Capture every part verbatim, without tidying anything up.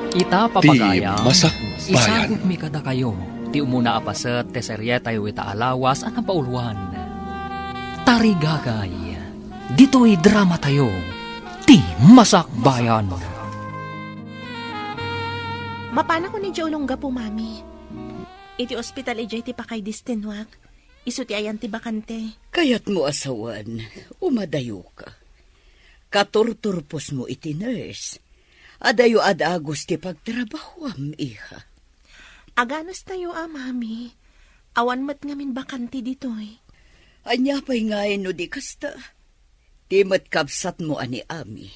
Ita, papagayam, Masakbayan. Isagutmi kadakayo ti umuna a paset ti serietayo ita a lawas a napauluan. Tarigagay, ditoy dramatayo, ti Masakbayan. Mapanakon idiay Olongapo, Mami. Iti ospital idiay ti pakaidestinuak. Isu ti ayan ti bakante. Kayatmo a sawen, umadayoka. Katurturposmo iti nurse. Adayo a dagus ti pagtrabahuam, iha. Aganustayo a, Mami. Awan met ngamin bakante ditoy. Ania pay ngay no di kasta? Ti met kabsatmo a ni Ami,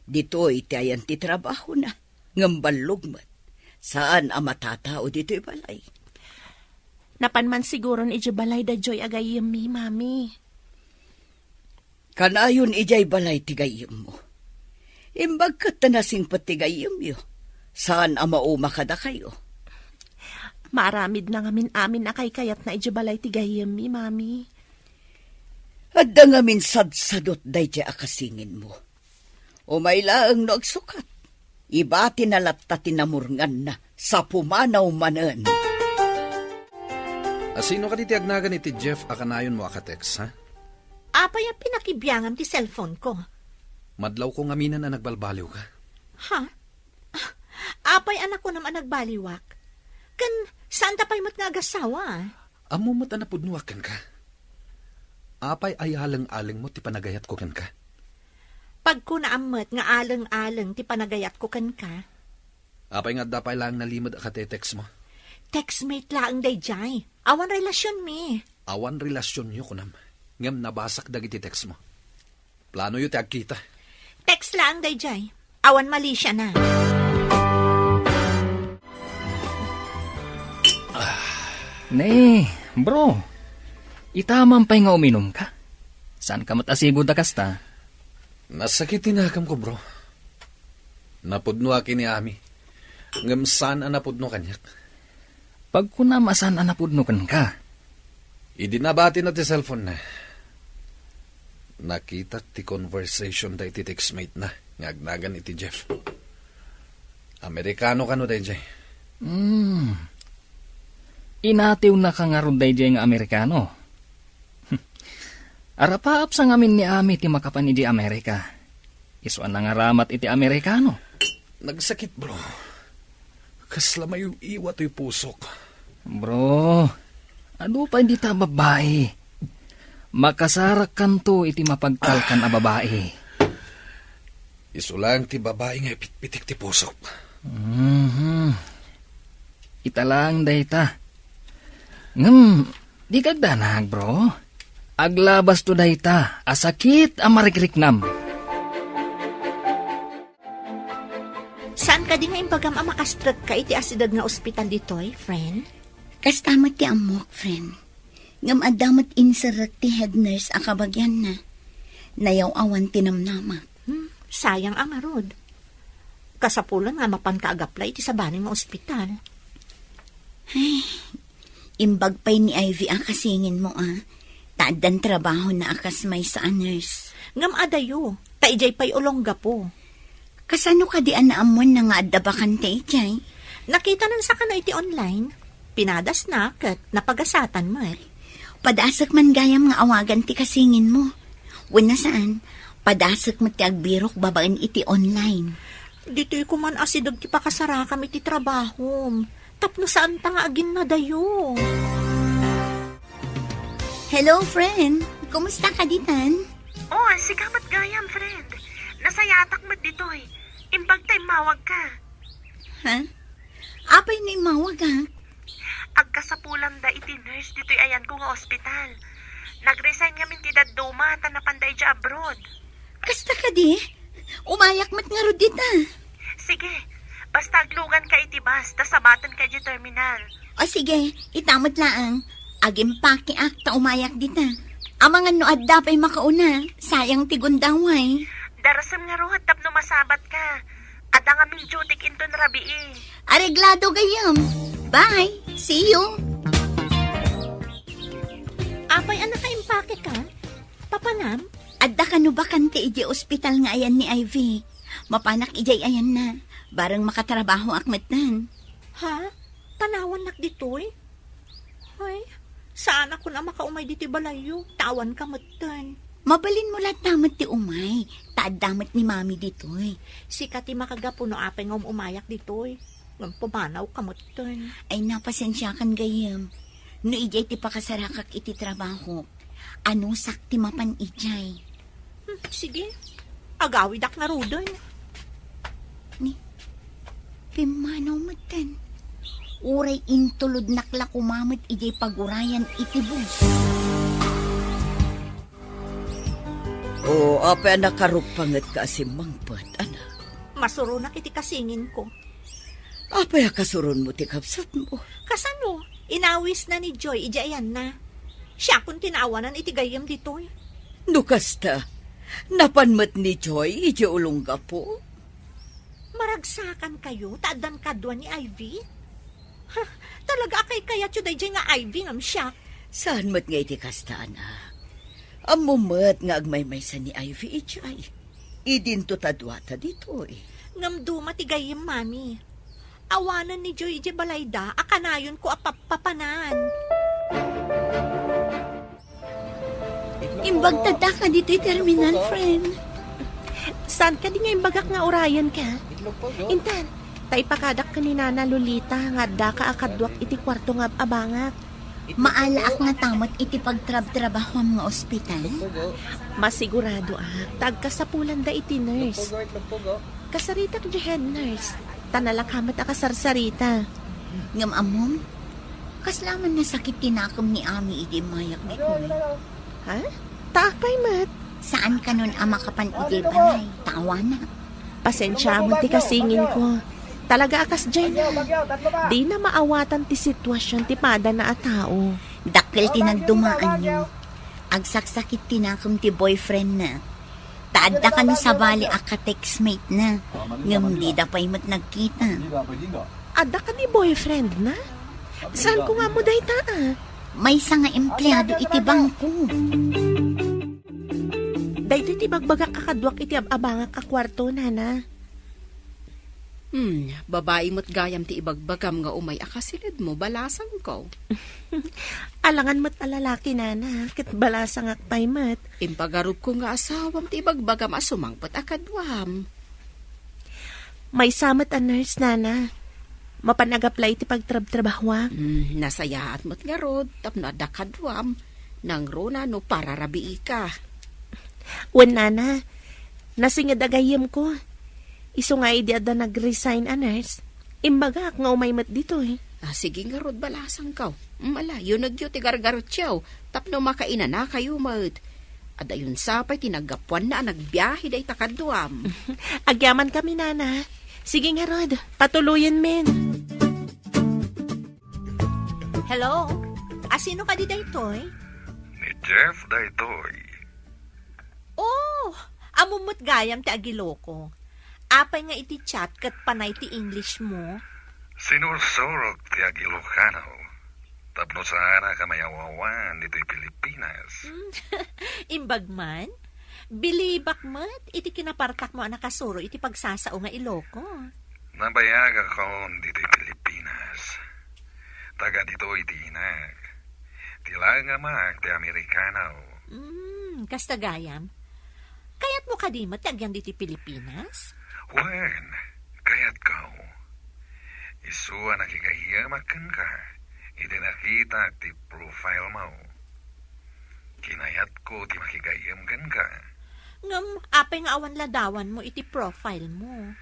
ditoy ti ayan ti trabahona, ngem ballog met. Saan a matatao ditoy balay. Napan man siguron idiay balay da Joy a gayyemmi, Mami. Kanayon idiay balay ti gayyemmo. Imbag ket ta nasingpet ti gayyemyo, saan a mauma kadakayo. Maaramidna ngamin amin a kaykayatna idiay balay ti gayyemmi, Mami. Adda ngamin sadsadot daydiay a kasinginmo. Umay laeng no agsukat, ibatina latta ti namurnganna sa pumanaw manen. A, sino kadi ti agnagan iti Jeff a kanayonmo a ka-text, ha? Apay a pinakibiangam ti cellphone ko? Madlawko ngaminen a nagbalbaliwka. Ha? Apay a nakunam a nagbaliwak? Ken saanta pay met nga agasawa? Ammo met a napudnoak kenka. Apay a yaleng-alengmo ti panagayatko kenka? Pagkunaam met nga aleng-aleng ti panagayatko kenka. Apay nga adda pay laeng nalimed a kate-textmo? Textmate laeng daydiay. Awan relasionmi. Awan relasionyo, kunam. Ngem nabasak dagiti textmo. Planoyo ti agkita. Text laeng daydiay. Awan malisiana. Ne, bro. Ita man pay nga uminumka. Saanka met a sigud a kasta? Nasakit ti nakemko, bro. Napudnoak ken ni Ami. Ngem saan a napudno kaniak. Pagkunam a saan a napudno kenka. Idi nabatina ti cellphone-na, nakitak ti conversation da iti textmate-na nga agnagan iti Jeff. Amerikano kano daydiay? Hmm. Inatiwnaka ngarud daydiay nga Amerikano? Arapaapsa ngamin ni Ami ti makapan idiay Amerika. Isu a nangaramat iti Amerikano. Nagsakit, bro. Kasla maiw-iwa toy pusok. Bro, adu pay dita a babai. Makasarakkanto iti mapagtalkan a babai. Isu laeng ti babai nga ipitpitik ti pusok. Mhm. Ita laeng dayta. Ngem, di kagdanag, bro. Aglabasto dayta a sakit a marikriknam. Saan kadi nga imbagam a makastrekka iti asideg nga ospital ditoy, friend? Kasta met ti ammok, friend. Ngem adda met inserrek ti head nurse a kabagianna. Nayaw-awan ti namnamak. Hmm, sayang a ngarud. Kasapulan nga mapanka agaplay iti sabali nga ospital. Ay, imbag pay ni Ivy a kasinginmo a, ta addan trabahona a kas maysa a nurse. Ngem adayo, ta idiay pay Olongapo. Kasano kadi a naammuanna nga adda bakante idiay? Nakitanan sa kano iti online. Pinadasna ket napagasatan met. Padasek man gayam nga awagan ti kasinginmo. Wenno saan, padasek met ti agbirok babaen iti online. Ditoy koman asideg ti pakasarakam iti trabahom. Tapno saanta nga aginnadayo. Hello, friend. Kumusta ka ditan? Oh, sika met gayam, friend. Nasayaatak met ditoy. Imbag ta immawagka. Ha? Apay no immawagak? Agkasapulamda iti nurse ditoy ayanko nga ospital. Nag-resign ngamin ti dadduma ta napanda idiay abroad. Kasta kadi? Umayak met ngarud dita. Sige, basta agluganka iti bus, ta sabatenka idiay terminal. O sige, ita met laeng. Agimpakeak ta umayak dita. Amangan no adda pay makauna, sayang ti gundaway. Darasem ngarud tapno masabatka. Adda ngamin duty inton rabii. Areglado gayam. Bye. See you. Apay a nakaimpake ka? Papanam? Adda kano bakante idiay ospital nga ayan ni Ivy. Mapanak idiay ayanna. Bareng makatrabahoak metten. Ha? Tanawannak ditoy? Ay, saanak a makaumay ditoy balayyo. Taawanka metten. Mabalinmo latta met ti umay. Ta adda met ni Mami ditoy. Sika ti makagapu no apay nga um-umayak ditoy. Ngem pumanawka metten. Ay, napasensiakan gayyem. No idiay ti pakasarakak iti trabahok, anusak ti mapan idiay. Hmm, sige. Agawidak ngaruden. Ni, pimmanaw metten. Uray intulodnak la koma met idiay pagurayan iti bus. O, apay a nakarukpangetka a simmangpet, anak? Masuronak iti kasinginko. Apay a kasuronmo ti kabsatmo? Kasano? Inawisna ni Joy idiay ayanna. Siakon ti naawanan iti gayyem ditoy. No kasta, napan met ni Joy idiay ulonggapo? Maragsakankayo ta addan kadua ni Ivy? Ha, talaga a kaykayatyo daydiay nga Ivy ngem siak? Saan met nga iti kasta, anak? Ammom met nga agmaymaysa ni Ivy idiay. Idinto ta duata ditoy. Ngem duma ti gayyem, Mami. Awanen ni Joy idiay balayda a kanayonko a pappapanan. Imbagtadaka ditoy terminal, friend. Saan kadi nga imbagak nga urayenka? Intan, ta ipakadak ken ni Nana Lolita nga addaka a kaduak iti kuarto nga ab-abangak. Maalaak ngata met iti pagtrabtrabahoam nga ospital? Masiguradoak ta agkasapulanda iti nurse. Kasaritak diay head nurse, ta nalaka met a kasarsarita. Ngem ammom, kasla man nasakit ti nakem ni Ami idi immayak ditoy. Ha? Ta apay met? Saan kanon a makapan idiay balay, ta awanak. Pasensiaam ti kasinginko. Talaga a kasdiay na. Dina maawatan ti situasion ti padana a tao. Dakkel ti nagdumaanyo. Agsaksakit ti nakem ti boyfriendna. Ta adda kano sabali a ka-textmate na. Ngem dida pay met nagkita. Adda kadi boyfriendna? Saanko nga ammo dayta, a? Maysa nga empleado iti bangko. Daytoy ti bagbagak a kaduak iti ab-abangak a kuarto, Nana. Hmm, babai met gayam ti ibagbagam nga umay a kasilidmo, balasangko. Alangan met a lalaki, Nana, ket balasangak pay met. Impagarupko nga asawam ti ibagbagam a sumangpet a kaduam. Maysa met a nurse, Nana. Mapan ag-apply ti pagtrabtrabahoak. Hmm, nasayaat met ngarud, tapno adda kaduam. Nangruna no pararabiika. Wen, Nana, nasinged a gayyemko. Isu nga idi adda nag-resign a nurse, imbagak nga umay met ditoy. Ah, sige ngarud, balasangko. Mm, ala, yunegyo ti gargarutio, tapno makainanakayo met. Adayon sa pay ti naggapuanna a nagbiahe dayta kaduam. Agyamankami, Nana. Sige ngarud, patuloyenmin. Hello? Asino kadi daytoy? Ni Jeff daytoy. Oh, ammom met gayam ti agiloko. Apay nga iti chat ket panay ti English mo? Sinursurok ti agilokano. Tapno saanak a mayaw-awan ditoy Pilipinas. Hmm, imbag man? Bilibak met iti kinapartakmo a nakasuro iti pagsasao nga Iloko. Nabayagakon ditoy Pilipinas. Taga ditoy ti inak. Ti la nga amak ti Amerikano. Hmm, kasta gayam. Kayatmo kadi met ti agyan ditoy Pilipinas? Wen, kayatko. Isu a nakigayyemak kenka idi nakitak ti profile mo. Kinayatko ti makigayyem kenka. Ngem apay nga awan ladawanmo iti profile mo?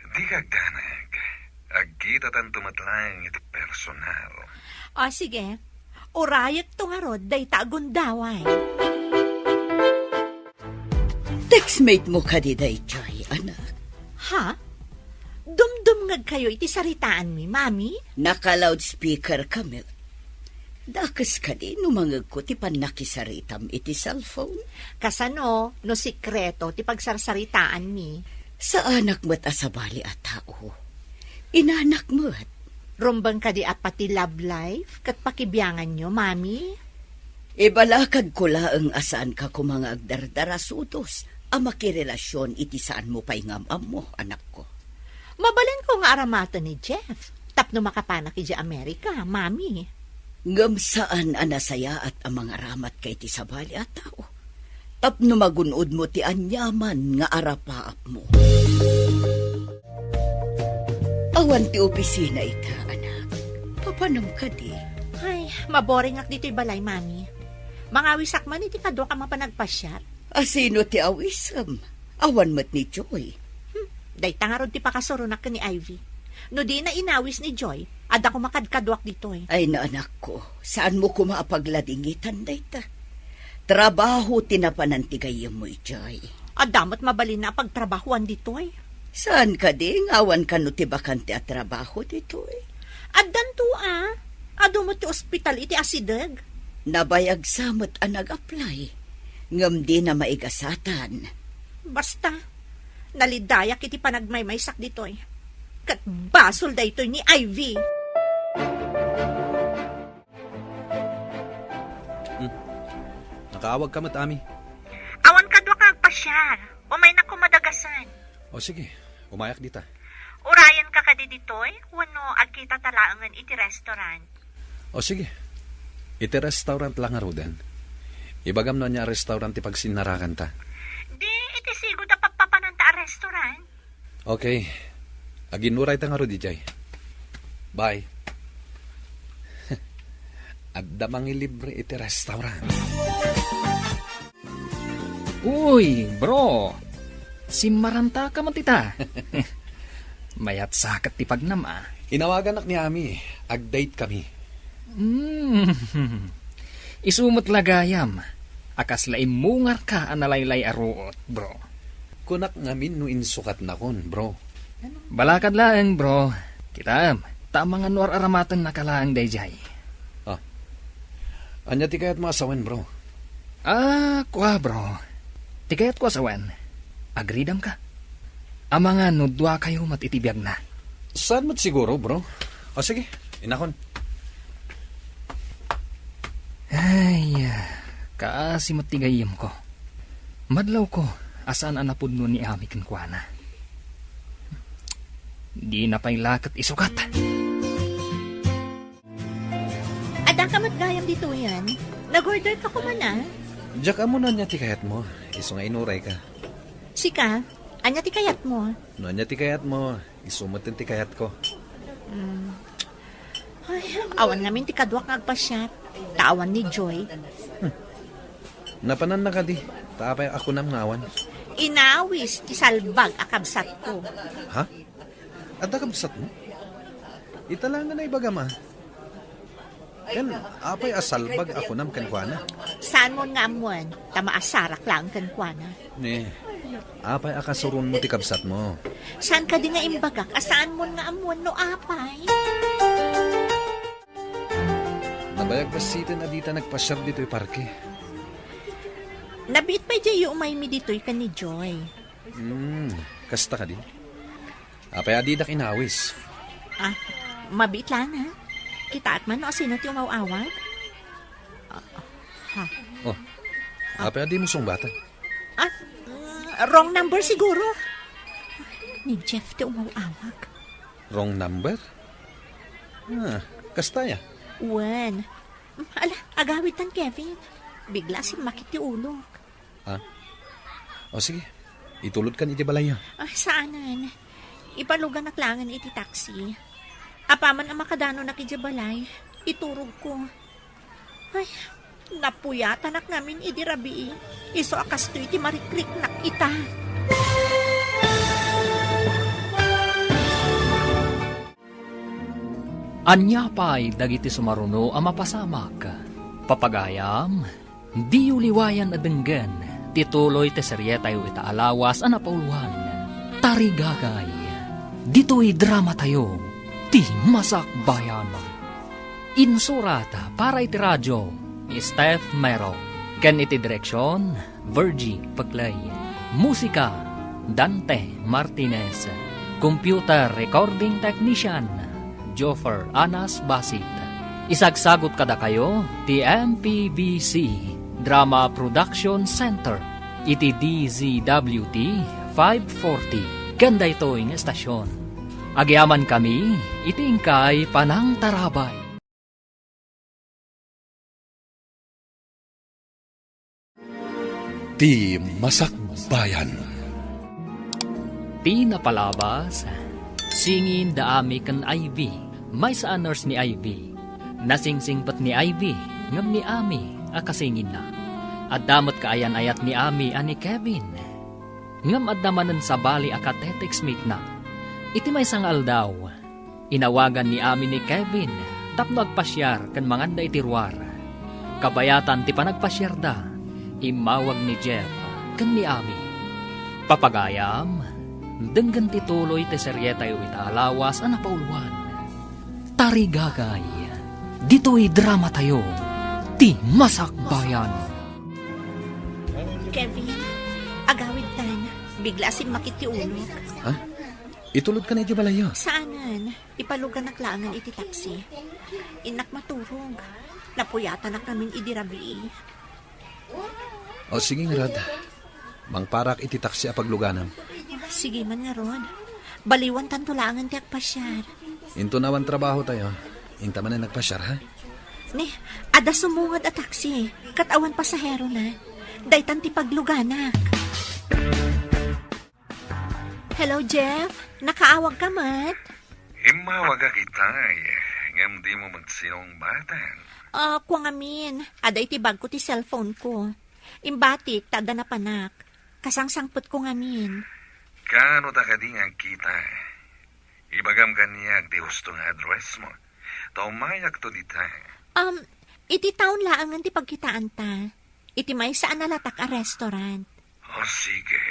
Dika agdanag. Agkitatanto met laeng iti personal. O, sige. Urayekto ngarud dayta a gundaway. Textmate mo kadi daytoy, anak? Ha? Dumdumngegkayo iti saritaanmi, Mami? Naka-loudspeaker kami. Dakes kadi no mangegko ti pannakisaritam iti cellphone? Kasano no sikreto ti pagsarsaritaanmi? Saanak met a sabali a tao. Inanak met. Rumbeng kadi a pati love life ket pakibianganyo, Mami? Ibalakadko laeng a saanka koma nga agdardarasudos a makirelasion iti saanmo pay nga am-ammo, anakko. Mabalinko nga aramaten ni Jeff tapno makapanak idiay Amerika, Mami. Ngem saan a nasayaat a mangaramata iti sabali a tao tapno magun-odmo ti aniaman nga arapaapmo. Awan ti opisina ita, anak. Papanam kadi? Ay, maboringak ditoy balay, Mami. Mangawisak man iti kaduak a mapan agpasiar. Asino ti awisem? Awan met ni Joy. Hmm, dayta ngarud ti pakasuronak ken ni Ivy. No dina inawis ni Joy, adda koma kadkaduak ditoy. Ay, naanakko, saanmo koma a pagladingitan dayta. Trabaho ti napanan ti gayyemmo idiay. Adda met mabalinna a pagtrabahoan ditoy. Saan kadi nga awan kano ti bakante a trabaho ditoy? Addanto a. Adu met ti ospital iti asideg. Nabayag sa met a nag-apply, ngem dina maigasatan. Basta, nalidayak iti panagmaymaysak ditoy. Ket basol daytoy ni Ivy. Hmm. Nakaawag ka met, Ami. Awan kaduak nga agpasiar. Umaynak koma dagasen. O sige, umayak dita. Urayenka kadi ditoy, wenno agkitata laengen iti restaurant? O sige, iti restaurant la ngaruden. Ibagam no ania a restaurant ti pagsinnarakanta. Di, iti sigud a pappapananta a restaurant. Okay. Aginnurayta ngarud idiay. Bye. Adda mangilibre iti restaurant. Uy, bro! Simmaranta ka met ita. Mayat sa ket ti pagnam, a. Inawaganak ni Ami. Ag-date kami. Hmm. Isu met la gayam a kasla immungarka a nalaylay a ruot, bro. Kunak ngamin no insukatnakon, bro. Balakad laeng, bro. Kitaem, ta amangan no ar-aramatennaka laeng daydiay. Ah. Ania ti kayatmo a sawen, bro? Ah, kua, bro. Ti kayatko a sawen, agridamka. Amangan no duakayo met iti biagna. Saan met siguro, bro? O sige, inakon. Ay, kaasi met ti gayyemko. Madlawko a saan a napudno ni Ami kenkuana. Dina pay la ket isukat. Adda ka met gayam ditoyen. Nag-order ka koma, a? Diak ammo no ania ti kayatmo. Isu nga inurayka. Sika, ania ti kayatmo? No ania ti kayatmo, isu met ti kayatko. Mm. Ay, awan ngamin ti kaduak nga agpasiar. Ta awan ni Joy. Hmm. Napananna kadi, ta apay a kunam nga awan? Inawis ti salbag a kabsatko. Ha? Adda kabsatmo? Ita laeng nga naibagam, a. Ken, apay a salbag a kunam kenkuana? Saanmon nga ammoen, ta maasarak laeng kenkuana. Ne, apay a kasuronmo ti kabsatmo? Saan kadi nga imbagak a saanmon nga ammoen no apay? Nabayag bassiten a dita nagpasiar ditoy parke. Nabiit pay diay umaymi ditoy ken ni Joy. Hmm, kasta kadi? Apay a didak inawis? Ah, mabiit laeng, a. Kitaek man no asino ti umaw-awag? Ah, ha. Oh, apay a dimo sungbatan? Ah, mm, wrong number siguro. Ni Jeff ti umaw-awag. Wrong number? Ah, kasta aya? Wen. Ala, agawidtan, Kevin. Bigla simmakit ti ulok. Ah? O sige, itulodkan iti balayyo. Ah, saanen. Ipaluganak laengen iti taxi. Apaman a makadanonak idiay balay, iturogko. Ay, napuyatanak ngamin idi rabii. Isu a kastoy ti marikriknak ita. Ania pay dagiti sumaruno a mapasamak? Papagayam, diyo liwayan a denggen ti tuloy ti serietayo ita a lawas a napauluan, Tarigagay. Ditoy dramatayo, ti Masakbayan. Insurat para iti radio, ni Steph Mero. Ken iti direksion, Virgie Peclay. Musika, Dante Martinez. Computer recording technician, Joffer Anas Basit. Isagsagut kadakayo ti M P B C Drama Production Center iti D Z W T five forty. Ken daytoy nga estasion, Agyamankami iti inkay panangtarabay. Ti Masakbayan. Ti napalabas, singin da Ami ken Ivy. Maysa a nurse ni Ivy. Nasingsingpet ni Ivy ngem ni Ami a kasinginna. Adda met kaayan-ayat ni Ami a ni Kevin. Ngem adda manen sabali a ka-text mate-na. Iti maysa nga aldaw, inawagan ni Ami ni Kevin tapno agpasiar ken manganda iti ruar. Kabayatan ti panagpasiarda, immawag ni Jeff ken ni Ami. Papagayam, denggen ti tuloy ti serietayo ita a lawas a napauluan. Tarigagay, ditoy dramatayo, Ti Masakbayan. Kevin, agawidtan. Bigla a simmakit ti ulok. Ha? Itulodka na iti balayyo? Saanen. Ipaluganak laengen iti taksi. Innak maturog. Napuyatanak ngamin idi rabii. O, sige ngarud. Mangparak iti taksi a pagluganam. Sige man ngarud. Baliwantanto laengen ti agpasiar. Inton awan trabahotayo, inta manen agpasiar, ha? Ni, adda sumungad a taksi, ket awan pasaherona. Daytan ti pagluganak. Hello, Jeff. Nakaawagka met? Immawagak itay, ngem dimo met sinungbaten. Ah, kua ngamin, adda iti bagko ti cellphone-ko. Imbatik ta adda napanak. Kasangsangpetko ngamin. Kaano ta kadi nga agkita? Ibagam kaniak ti husto nga address-mo. Ta umayakto dita. Um, iti town laengen ti pagkitaanta. Iti maysa a nalatak a restaurant. O, sige.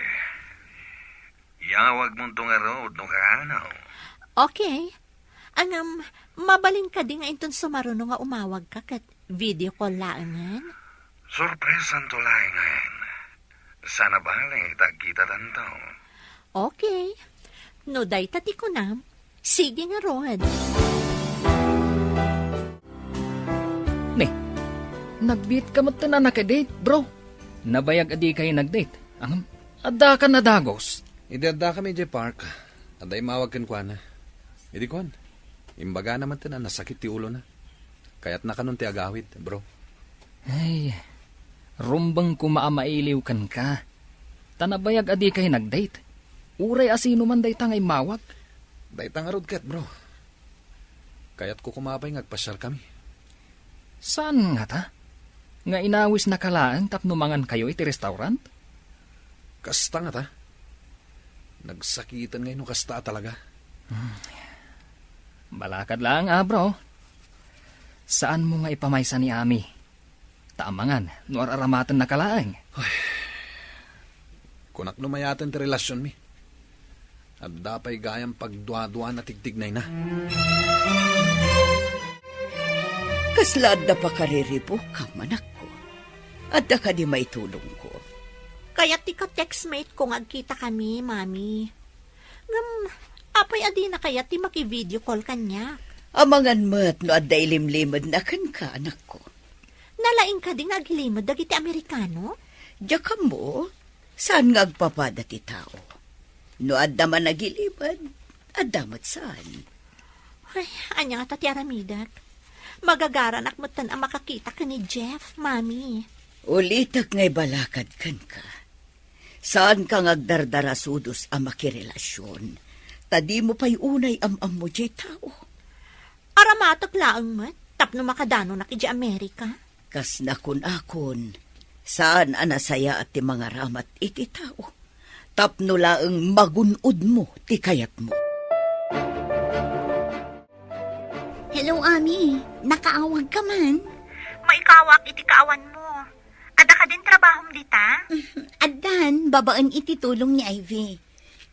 Iyawagmonto ngarud no kaano. Okay. Ngem, mabalin kadi nga inton sumaruno nga umawagka ket video call laengen? Sorpresanto laengen. Sana bale ta agkitatanto. Okay. No dayta ti kunam, sige ngarud. Ni, nagbiitka metten a naka-date, bro. Nabayag a dikay nag-date. Ngem, addaka a dagus. Idi addakami idiay park, adda immawag kenkuana. Idi kuan, imbagana metten a nasakit ti ulona. Kayatna kanon ti agawid, bro. Ay, rumbeng koma a mailiw kenka. Ta nabayag a dikay nag-date. Uray a sino man dayta nga immawag. Dayta ngarud ket, bro. Kayatko koma pay nga agpasiarkami. Saan ngata? Nga inawisnaka laeng tapno mangankayo iti restaurant? Kasta ngata. Nagsakiten ngay no kasta a talaga. Hmm. Balakad laeng, ah, bro. Saanmo nga ipamaysa ni Ami? Ta amangan no ar-aramatennaka laeng. Ay. Kunak no mayaten ti relasionmi. Adda pay gayam pagduaduaan a tigtignayna. Kasla adda pakariribukam, anakko? Adda kadi maitulongko? Kayat ti ka-textmate-ko nga agkitakami, Mami. Ngem, apay a dina kayat ti maki-video call kaniak? Amangan met no adda ilimlimedna kenka, anakko. Nalaing kadi nga agilimed dagiti Amerikano? Diak ammo, saan nga agpapada ti tao. No adda man agilimed, adda met saan. Ay, ania ngata ti aramidek? Magagaranak metten a makakita ken ni Jeff, Mami. Ulitek nga ibalakad kenka. Saanka nga agdardarasudos a makirelasion, ta dimo pay unay am-ammo diay tao. Aramatek laeng met tapno makadanonak idiay Amerika. Kas nakunakon, saan a nasayaat ti mangaramat iti tao, tapno laeng magun-odmo ti kayatmo. Hello, Ami. Nakaawagka man? Maikawak iti kaawanmo. Adda kadin trabahom dita? Addan, babaen iti tulong ni Ivy.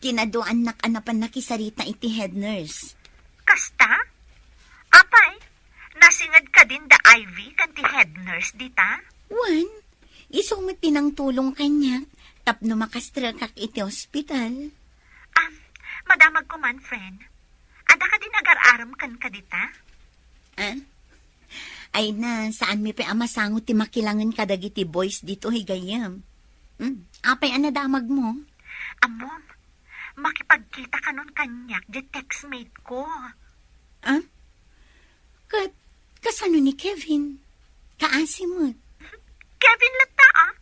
Kinaduaannak a napan nakisarita iti head nurse. Kasta? Apay, nasinged kadin da Ivy ken ti head nurse dita? Wen, isu met ti nangtulong kaniak tapno makastrekak iti ospital. Ah, madamagko man, friend. Adda kadin agar-arem kenka dita? Ah? Ay na, saanmi pay a masango ti makilangen kadagiti boys ditoy gayyem. Hmm, apay a nadamagmo? Ammom, Makipagkita kanon kaniak, di textmate ko. Ah? Ket kasano ni Kevin? Kaasi met. Kevin latta, ah.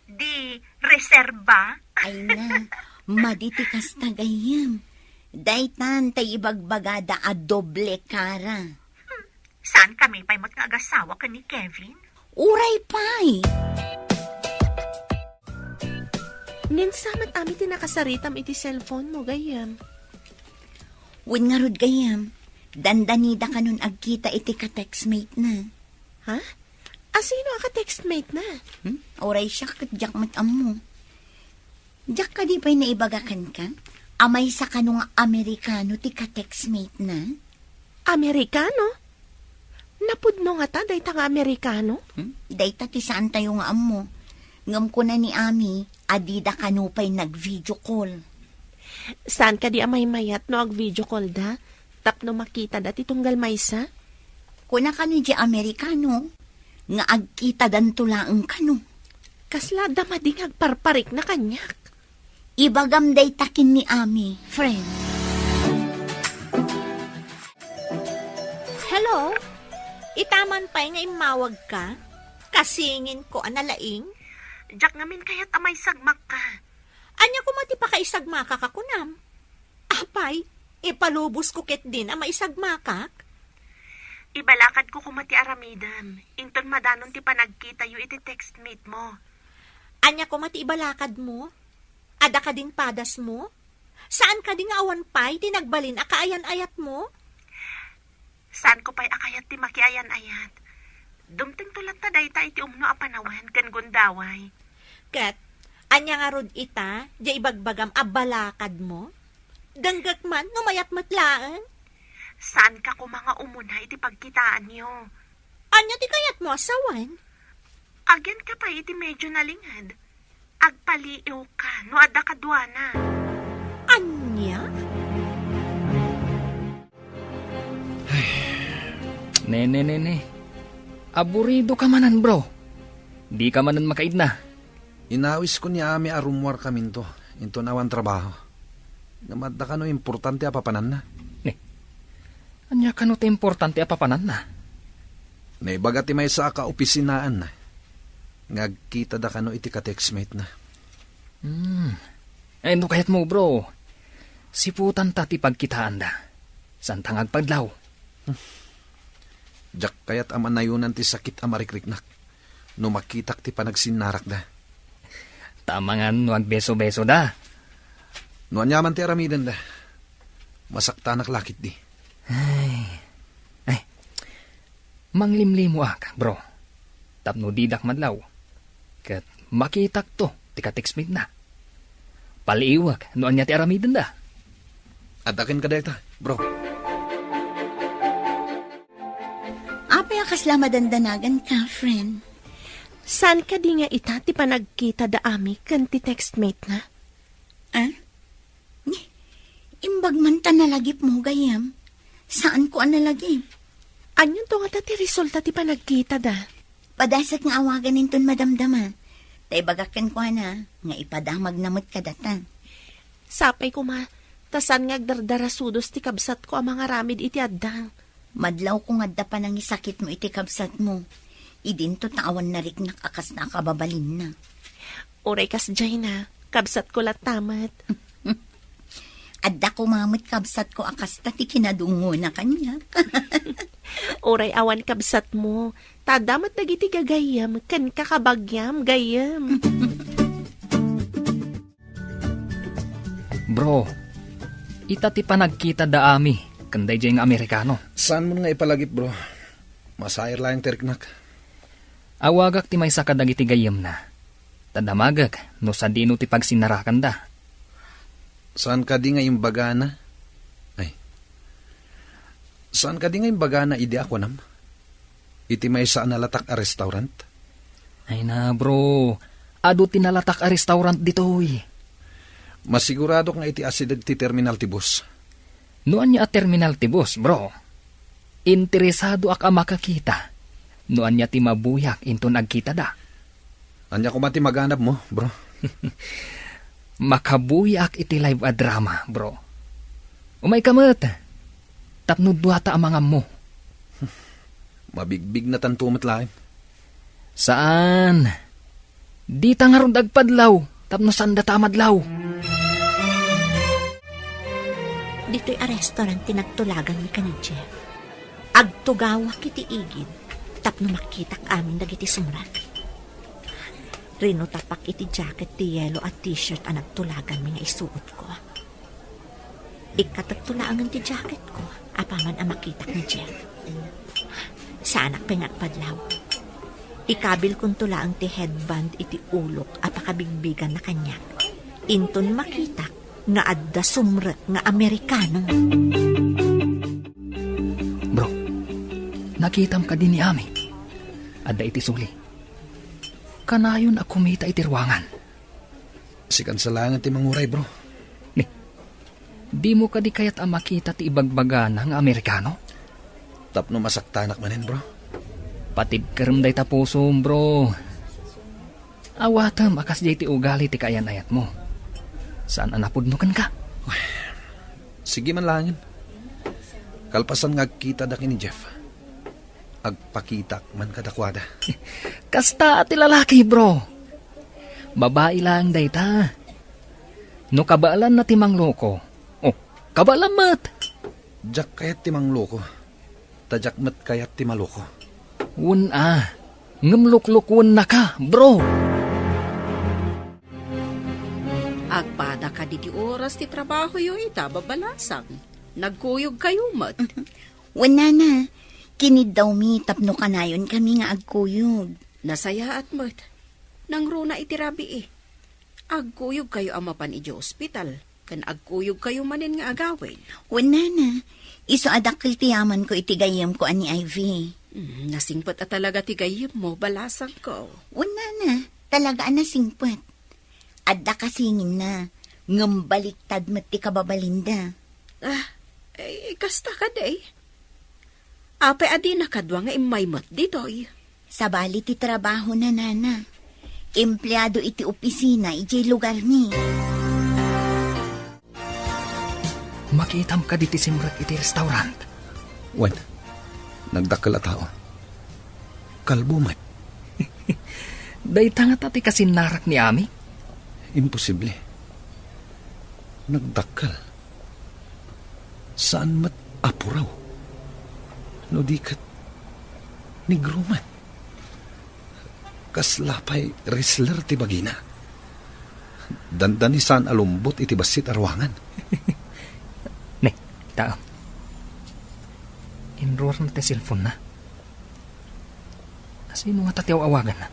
Di reserba. Ay na, madi ti kasta gayyem. Daytan tay ibagbagada a doble kara. Saan kami pay met nga agasawa ken ni Kevin? Uray pay. Ngem sa met amin ti nakasaritam iti cellphone mo, gayyem? Wen ngarud, gayyem, dandanida kanon agkita iti ka-textmate na. Ha? Asino a ka-textmate na? Hmm? Uray siak ket diak met ammo. Diak kadi pay naibaga kenka? A maysa kano nga Amerikano ti ka-textmate na? Amerikano? Napudno ngata dayta nga Amerikano? Hmm? Dayta ti saantayo nga ammo. Ngem kuna ni Ami a dida kano pay nag-video call. Saan kadi a maymayat no ag-video call da tapno makitada ti tunggal maysa? Kuna kano di Amerikano nga agkitadanto laeng kano. Kasla adda madi nga agparparikna kaniak. Ibagam dayta ken ni Ami, friend. Hello? Ita man pay nga immawagka? Kasinginko a nalaing? Diak ngamin kayat a maisagmakka. Ania koma ti pakaisagmakak a kunam? Apay, ipalubosko ketdin a maisagmakak? Ibalakadko koma ti aramidem, inton madanon ti panagkitayo iti textmate mo. Ania koma ti ibalakadmo? Adda kadin padasmo? Saan kadi nga awan pay ti nagbalin a kaayan-ayatmo? Saanko pay a kayat ti makiayan-ayat. Dumtengto latta dayta iti umno a panawen ken gundaway. Ket, ania ngarud ita, diay ibagbagam a balakadmo? Denggek man no mayat met laeng. Saanka koma nga umuna iti pagkitaanyo. Ania ti kayatmo a sawen? Agyanka pay iti medyo nalinged. Agpaliiwka no adda kaduana. Ania? Ne, ne, ne, ne. Aburidoka manen, bro. Dika manen makaidna. Inawisko ni Ami a rummuarkaminto, inton awan trabaho. Ngem adda kano importante a papananna. Ne. Ania kano ti importante a papananna? Naibaga ti maysa a kaopisinaanna nga agkitada kano iti ka-textmate na. Hmm. Ay, no kayatmo, bro, siputanta ti pagkitaanda. Saanta nga agpadlaw. Diak kayat a manayonan ti sakit a marikriknak no makitak ti panagsinnarakda. Ta amangan no agbeso-besoda. No aniaman ti aramidenda, masaktanak la ketdi. Ay. Ay. Manglimlimoak, bro. Tapno didak madlaw. Ket makitakto ti ka-textmate na. Paliiwak no ania ti aramidenda. Adda kenka dayta, bro. Apay a kasla madandanagan ka, friend? Saan kadi nga ita ti panagkita da Ami ken ti textmate na? Ah? Ni, imbag man ta nalagipmo, gayyem. Saanko a nalagip. Anianto ngata ti resulta ti panagkita da? Padasek nga awagan inton madamdama. Ta ibagak kenkuana nga ipadamagna met kadata. Sapay koma, ta saan nga agdardarasudos ti kabsatko a mangaramid iti addang. Madlawko nga adda panangisakitmo iti kabsatmo. Idinto ta awan nariknak a kasna a kababalinna. Uray kasdiay na, kabsatko latta met. Adda koma met kabsatko a kasta ti kinadungona kaniak. Uray awan kabsatmo, ta adda met dagiti gagayyem ken kakabagiam, gayyem. Bro, ita ti panagkita da Ami ken daydiay nga Amerikano. Saanmon nga ipalagip, bro. Masair laeng ti riknak. Awagak ti maysa kadagiti gayyemna. Ta damagek no sadino ti pagsinnarakanda. Saan kadi nga imbagana? Ay. Saan kadi nga imbagana idi a kunam? Iti maysa a nalatak a restaurant? Ay na, bro. Adu ti nalatak a restaurant ditoy. Masiguradok nga iti asideg ti terminal ti bus. No ania a terminal ti bus, bro? Interesadoak a makakita no ania ti mabuyak inton agkitada. Ania koma ti maganabmo, bro? Makabuyaak iti live a drama, bro. Umayka met, tapno duata a mangammo. Mabigbignatanto met laeng. Saan. Dita ngarud agpadlaw, tapno saandata a madlaw. Ditoy a restaurant ti nagtulaganmi ken ni Jeff. Agtugawak iti igid tapno makitak amin dagiti sumrek. Rinutapak iti jacket ti yelo a t-shirt a nagtulaganmi nga isuotko. Ikkatepto laengen ti jacketko apaman a makitak ni Jeff. Saanak pay nga agpadlaw. Ikabilkonto laeng ti headband iti ulok a pakabigbiganna kaniak. Inton makitak nga adda sumrek nga Amerikano. Bro, nakitam kadi ni Ami? Adda iti suli. Kanayon a kumita iti ruangan. Sikan sa laengen ti manguray, bro. Ni, dimo kadi kayat a makita ti ibagbagana nga Amerikano? Tapno masaktanak manen, bro. Patibkerem dayta pusom, bro. Awatem a kasdiay ti ugali ti kaayan-ayatmo. Saan a napudno kenka. Sige man laengen. Kalpasan nga agkitadak ken ni Jeff, agpakitak man kadakuada. Kasta ti lalaki, bro. Babai laeng dayta. No kabaelanna ti mangloko, oh, kabaelam met. Diak kayat ti mangloko. Ta diak met kayat ti maloko. Wen a, ngem luklukuennaka, bro. Agpada kadi ti oras ti trabahoyo ita, babalasang. Nagkuyogkayo met. Wen, nana, kiniddawmi tapno kanayonkami nga agkuyog. Nasayaat met. Nangruna iti rabii. Agkuyogkayo a mapan idiay ospital, ken agkuyogkayo manen nga agawid. Wen, nana, isu a dakkel ti yamanko iti gayyemko a ni Ivy. Mm, nasingpet a talaga ti gayyemmo, balasangko. Wen, nana, talaga a nasingpet. Adda kasinginna, ngem baliktad met ti kababalinda. Ah, eh, kasta kadi? Apay a dina kadua nga immay met ditoy? Sabali ti trabahona, nana. Empleado iti opisina idiay lugarmi. Makitam kadi ti simrek iti restaurant? Wen, nagdakkel a tao. Kalbo met. Dayta ngata ti kasinnarak ni Ami? Imposible. Nagdakkel. Saan met a puraw. No di ket negro met. Kasla pay wrestler ti bagina. Dandani saan a lumbot iti bassit a ruangan. Ne, taem. Inruarna ti cellphone-na. Sino ngata ti aw-awaganna?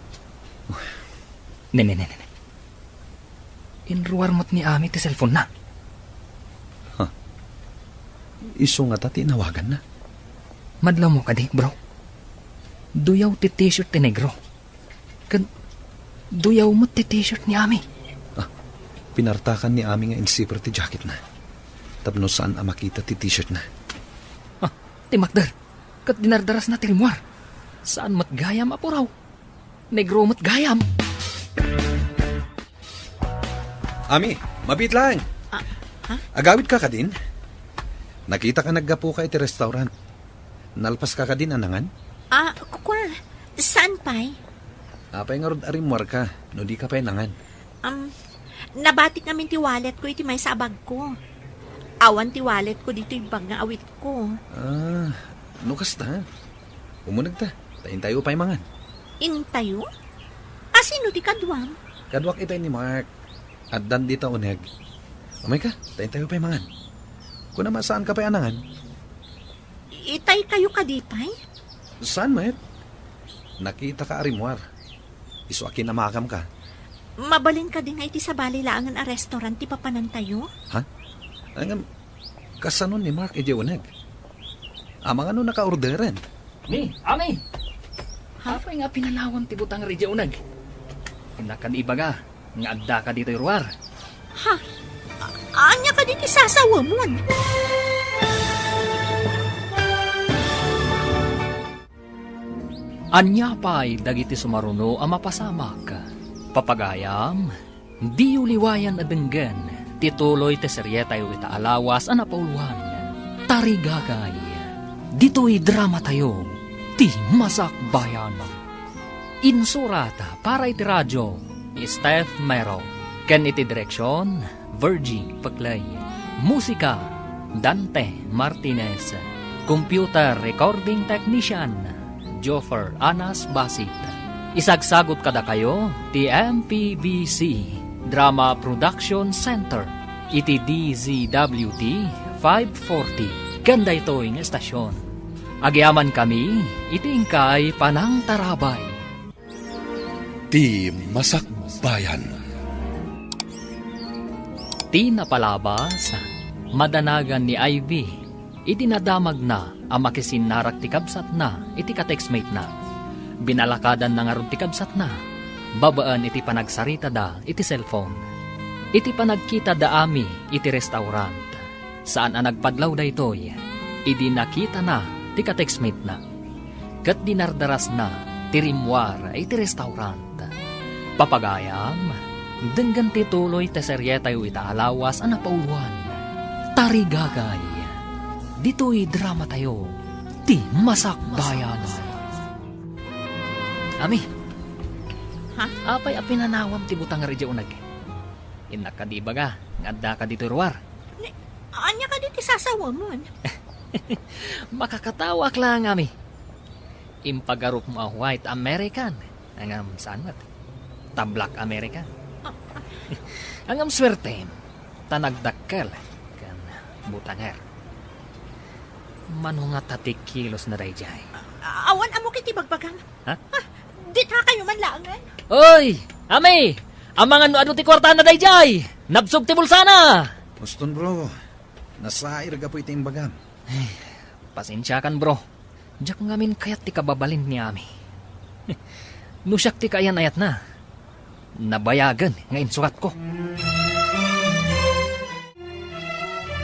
Ne, ne, ne, ne, ne. Inruar met ni Ami ti cellphone-na. Ha? Isu ngata ti inawaganna? Madlawmo kadi, bro. Duyaw ti t-shirt ti negro. Ken duyaw met ti t-shirt ni Ami. Ah, pinartakan ni Ami nga insiper ti jacketna. Tapno saan a makita ti t-shirtna. Ah, ti makder. Ket dinardarasna ti rimmuar. Saan met gayam a puraw. Negro met gayam. Ami, mabiit laeng. Ah, ha? Agawidka kadin? Nakitak a naggapuka iti restaurant. Nalpaska kadin a nangan? Ah, kua, saan pay? Apay ngarud a rimmuarka no dika pay nangan? Um, nabatik ngamin ti walletko iti maysa a bagko. Awan ti walletko ditoy bag nga awitko. Ah, no kasta, umunegta, ta intayo pay mangan. Intayo? A sino ti kaduam? Kaduak itay ni Mark. Addan dita uneg. Umayka, ta intayo pay mangan. Kunam a saanka pay a nangan? Itay kayo kadi pay? Saan met? Nakitaka a rimmuar. Isu a kinamakamka. Mabalin kadi nga iti sabali laengen a restaurant ti papanantayo? Ha? Ngem, kasano ni Mark idiay uneg? Amangan no nakaorderen? Ni, Ami! Ha? Apay nga pinanawam ti butang idiay uneg? Innak kadi ibaga nga addaka ditoy ruar. Ha? A-, ania kadi ti sasawamon? Ania pay dagiti sumaruno a mapasamak? Papagayam, Diyo liwayan a denggen ti tuloy ti serietayo ita a lawas a napauluan, Tarigagay. Ditoy dramatayo, ti Masakbayan. Insurat para iti radio, Steph Mero. Ken iti direksion, Virgie Peclay. Musika, Dante Martinez. Computer Recording Technician, Joffer Anas Basit. Isagsagut kadakayo ti M P B C Drama Production Center iti D Z W T five forty ken daytoy nga estasion. Agyamankami iti inkay panangtarabay. Ti Masakbayan. Ti napalabas, madanagan ni Ivy iti nadamagna a makisinnarak ti kabsatna iti katextmate-na. Binalakadanna ngarud ti kabsatna babaen iti panagsaritada iti cellphone. Iti panagkitada Ami iti restaurant, saan a nagpadlaw daytoy idi nakitana ti katextmate-na. Ket dinardarasna ti rimmuar iti restaurant. Papagayam, denggen ti tuloy ti serietayo ita a lawas a napauluan, Tarigagay. Ditoy dramatayo, ti Masakbayan. Ami. Ha? Apay a pinanawam ti butanger idiay uneg? Innak kadi ibaga nga addaka ditoy ruar. Ni, ania kadi ti sasawamon? Makakatawa ak laeng, Ami. Impagarupmo a white American. Ngem saan met. Ta black American. Ngem suertem, ta nagdakkel ken butanger. Mano ngata ti kilosna daydiay? Awan ammok iti bagbagam. Ha? Ah, ditakayo man laengen. Oy! Ami! Amangan no adu ti kuartana daydiay! Nabsog ti bulsana! Boston, bro. Nasair gapu iti imbagam. Ay, pasensiakan, bro. Diak ngamin kayat ti kababalin ni Ami. No siak ti kaayan-ayatna, nabayagen nga insuratko.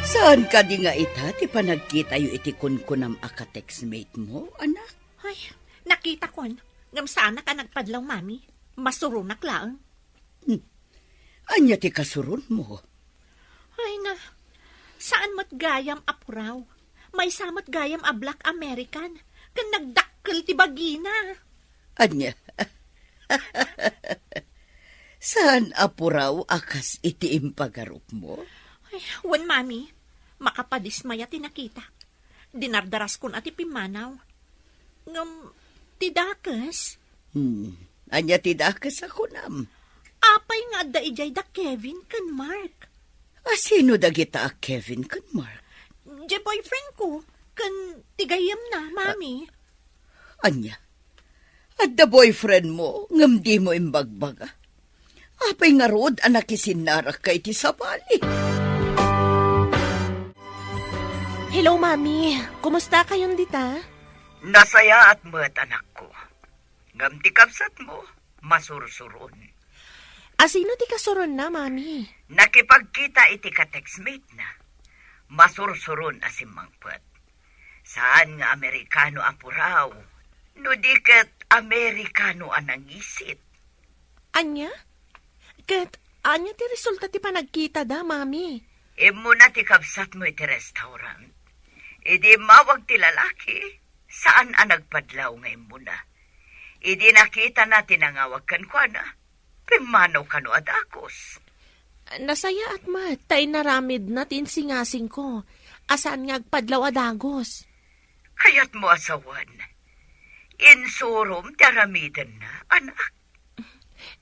Saan kadi nga ita ti panagkitayo iti kunkunam a katextmate mo, anak? Ay, nakitakon. Ngem saanak a nagpadlaw, Mami. Masuronak laeng. Hmm. Ania ti kasuronmo? Ay na, saan met gayam a puraw. Maysa met gayam a black American. Ken nagdakkel ti bagina. Ania? Saan a puraw a kas iti impagarupmo? Ay, wen, Mami. Makapadismaya ti nakitak. Dinardaraskon a ti pimmanaw. Ngem, ti dakes? Hmm. Ania ti dakes a kunam? Apay nga adda idiay da Kevin ken Mark? A sino dagita a Kevin ken Mark? Diay boyfriend ko, ken ti gayyemna, Mami. Ania? Adda boyfriend mo, ngem dimo imbagbaga? Apay ngarud a nakisinnarakka iti sabali? Hello, Mami. Kumusta kayon dita? Nasayaat met, anakko. Ngem ti kabsatmo, masursuron. A sino ti kasuronna, Mami? Nakipagkita iti ka-textmate-na. Masursuron a simmangpet. Saan nga Amerikano a puraw, no di ket Amerikano a nangisit. Ania? Ket ania ti resulta ti panagkitada, Mami? Immuna ti kabsatmo iti restaurant. Idi immawag ti lalaki, saan a nagpadlaw nga immuna. Idi nakitana ti nangawag kenkuana, pimmanaw kano a dagus. Nasayaat met ta inaramidna ti insingasingko a saan nga agpadlaw a dagus. Kayatmo a sawen, insurom ti aramidenna, anak.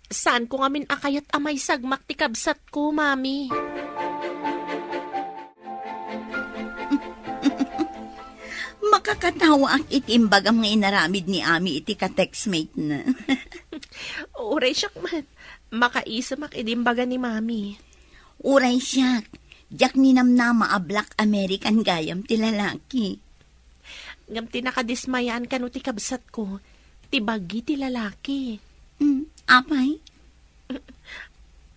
Saanko ngamin a kayat a maisagmak ti kabsatko, Mami. Makakatawaak iti imbagam nga inaramid ni Ami iti ka-textmate-na. Uray siak met, makaisemak iti imbaga ni Mami. Uray siak, diak ninamnama a black American gayam ti lalaki. Ngem ti nakadismayaan kano ti kabsatko, ti bagi ti lalaki. Hmm, apay?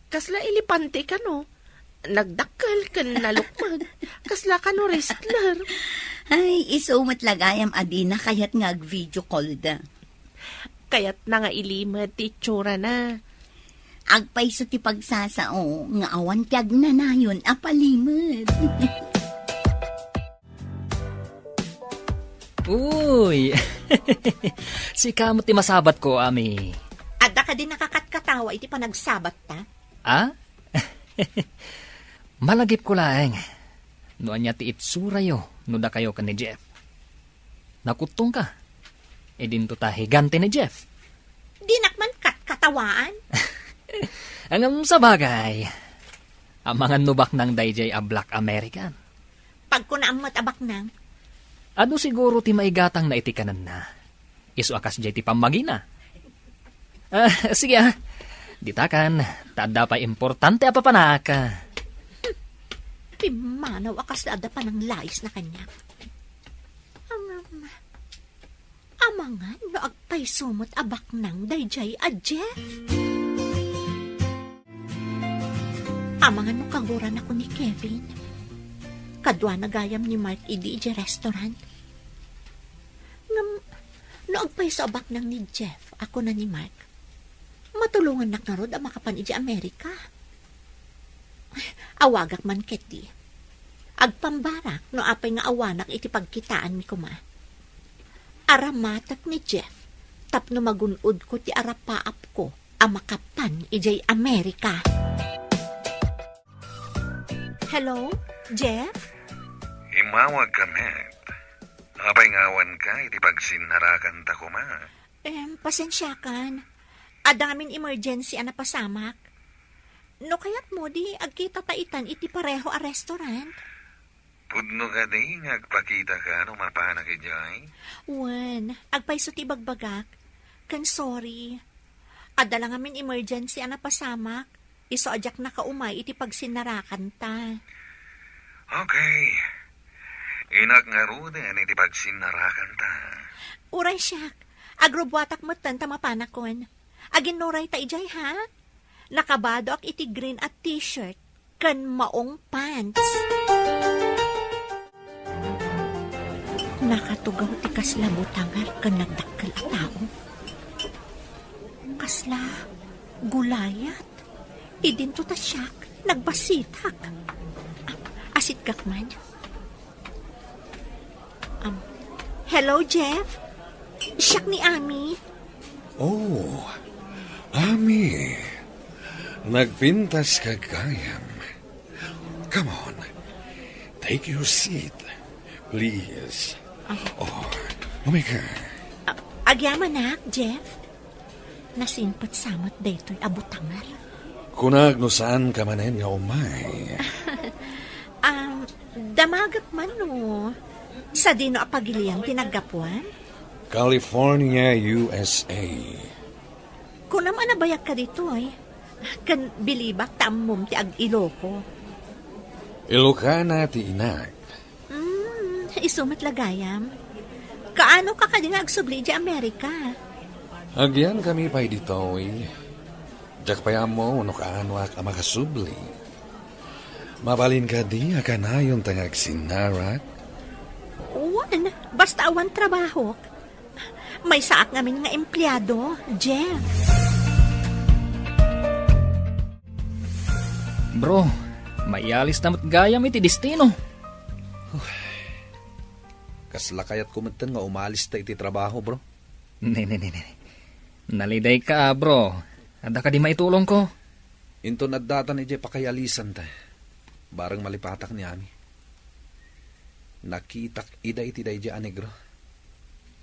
Kasla elepante kano. Nagdakkel ken nalukmeg. Kasla kano wrestler. Ay, isu met la gayam a dina kayat nga ag-video call da. Kayatna nga ilimed ti itsurana. Agpayso ti pagsasao nga awan ti agnanayon a palimed. Uy! Sika met ti masabatko, Ami. Adda kadi nakakatkatawa iti panagsabatta? Ah? Malagipko laeng no ania ti itsurayo no dakayo ken ni Jeff. Nakuttongka. Idinto ta higante ni Jeff. Dinak man katkatawaan. Ngem sabagay, amangan no baknang daydiay a Black American. Pagkunaam met a baknang. Adu siguro ti maigatangna iti kanenna. Isu a kasdiay ti pammagina. Ah, sige, ah. Ditakan, ta adda pay importante a papanak. Pimmanaw a kasla adda pananglais na kaniak. Ngem, amangan no agpayso met a baknang daydiay a Jeff. Amangan no kaguranakon ni Kevin. Kaduana gayam ni Mark idi idiay restaurant. Ngem, no agpayso a baknang ni Jeff, a kuna ni Mark, matulongannak ngarud a makapan idiay Amerika. Awagak man ketdi. Agpambarak no apay nga awanak iti pagkitaanmi koma. Aramatek ni Jeff tapno magun-odko ti arapaapko a makapan idiay Amerika. Hello, Jeff? Immawagka met. Apay nga awanka iti pagsinnarakanta koma? Em, pasensiakan. Adda ngamin emergency a napasamak. No kayatmo, di agkitata itan iti pareho a restaurant. Pudno kadi nga agpakitaka no mapanak idiay? Wen, agpayso ti ibagbagak. Ken sorry. Adda la ngamin emergency a napasamak. Isu a diak nakaumay iti pagsinnarakanta. Okay. Inak ngaruden iti pagsinnarakanta. Uray siak, agrubuatak metten ta mapanakon. Aginnurayta idiay, ha? Nakabadoak iti green a t-shirt ken maong pants. Nakatugaw ti kasla butangar ken nagdakkel a tao. Kasla Goliath? Idinto ta siak, nagbasitak. Ah, asitkak man. Um, hello, Jeff? Siak ni Ami. Oh, Ami. Nagpintas ka gayam. Come on. Take your seat, please. Ah. Oh, umay ka. Ah, agyamanak, Jeff. Nasimpet sa met daytoy a butangar. Kunak no saan ka manen nga umay. Um, damagek man no sadino a pagilian ti naggapuam? California, U S A. Kunam a nabayag ka ditoy. Ken bilibak ta ammom ti ag-Iloco. Ilocana ti inak. Mm, isu met la gayam. Kaano ka kadi nga agsubli idiay Amerika? Agyankami pay ditoy. Diak pay ammo no kaanoak a makasubli. Mabalin kadi a kanayonta nga agsinnarak? Wen, basta awan trabahok. Maysaak ngamin nga empleado, Jeff. Bro, maialis ta met gayam iti destino. Kasla kayatko metten nga umalista iti trabaho, bro. Ne, ne, ne, ne. Nalidayka, bro. Adda kadi maitulongko? Inton addatan idiay pakayaalisanta, bareng malipatak ni Ami. Nakitak ida iti daydiay a negro.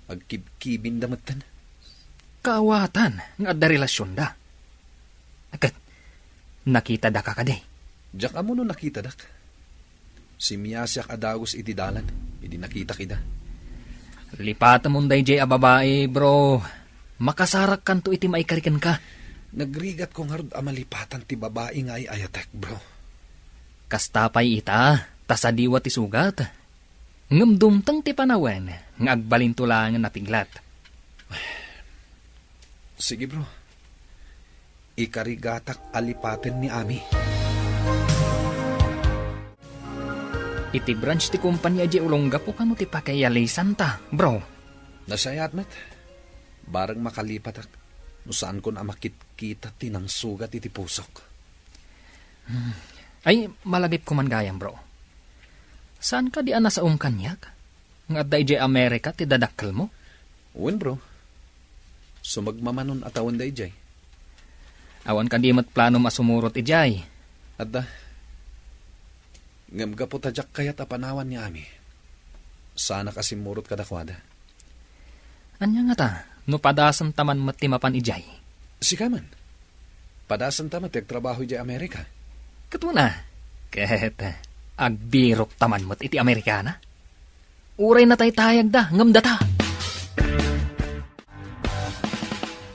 Agkibkibinda metten. Kaawatan nga adda relasionda. Ket, nakitada ka kadi? Diak ammo no nakitadak. Simmiasiak a dagus iti dalan, idi nakitak ida. Lipatemon daydiay a babai, bro. Makasarakkanto iti maikari kenka. Nagrigatko ngarud a malipatan ti babai nga ay-ayatek, bro. Kasta pay ita, ta sadiwa ti sugat. Ngem dumteng ti panawen nga agbalinto laengen a piglat. Sige, bro. Ikarigatak a lipaten ni Ami. Iti branch ti kompania idiay Olongapo kano ti pakayaalisanta, bro? Nasayaat met. Bareng makalipatak. No saankon a makitkita ti nangsugat iti pusok. Hmm. Ay, malagipko man gayam, bro. Saan kadi a nasaom kaniak? Nga adda idiay Amerika ti dadakkelmo? Wen, bro. Sumagmamanon a tawen daydiay. Awan kadi met planom a sumurot idiay? Adda. Ngem gapu ta diak kayat a panawan ni Ami, saanak a simmurot kadakuada. Ania ngata, no padasenta man met ti mapan idiay? Sika man. Padasenta met ti agtrabaho idiay Amerika. Ket wen a, ket agbirokta man met iti Amerikana. Uray nataytayagda, ngem data.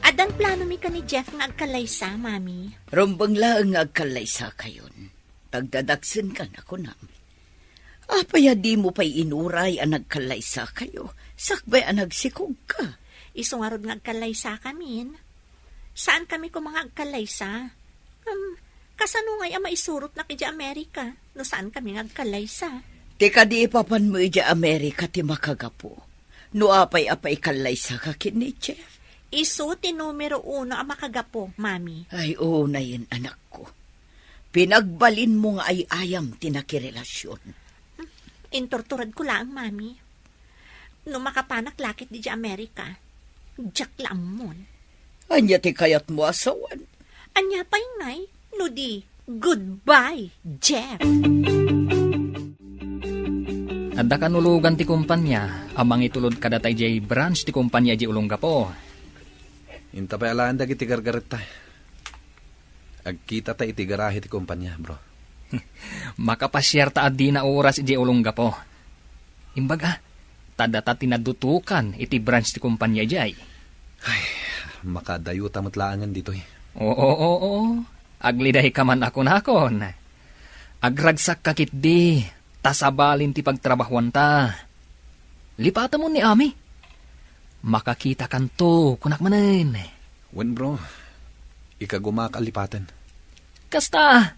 Addan planomi ken ni Jeff nga agkallaysa, Mami. Rumbeng laeng nga agkallaysakayon. Tagdadaksenka, nakunam. Apay a dimo pay inuray a nagkallaysakayo, sakbay a nagsikogka? Isu ngarud nga agkallaysakamin. Saankami koma nga agkallaysa. Hmm, kasano ngay a maisurotnak idiay Amerika no saankami nga agkallaysa? Ti kadi ipapanmo idiay Amerika ti makagapu. No apay a paikallaysaka ken ni Jeff? Isu ti numero uno a makagapu, Mami. Ay, unayen, anakko. Pinagbalinmo nga ay-ayam ti nakirelasion. Inturturedko laeng, Mami. No makapanak la ket idiay Amerika, diak la ammon. Ania ti kayatmo a sawen? Ania pay ngay, no di, goodbye, Jeff! Adda kanulogan ti kompania a mangitulod kadata idiay branch ti kompania idiay Olongapo. Inta pay alaen dagiti gargaretta. Agkitata iti garahe ti kompania, bro. Makapasiarta a dina oras idiay Olongapo. Imbag a, ta data ti nadutokan iti branch ti kompania idiay. Ay, makadayota met laengen ditoy. Oo, oo, oo. Aglidayka man a kunakon. Agragsakka ketdi, ta sabalin ti pagtrabahuanta. Lipatemon ni Ami. Makakitakanto, kunak manen. Wen, bro. Ikagumak a lipaten. Kasta,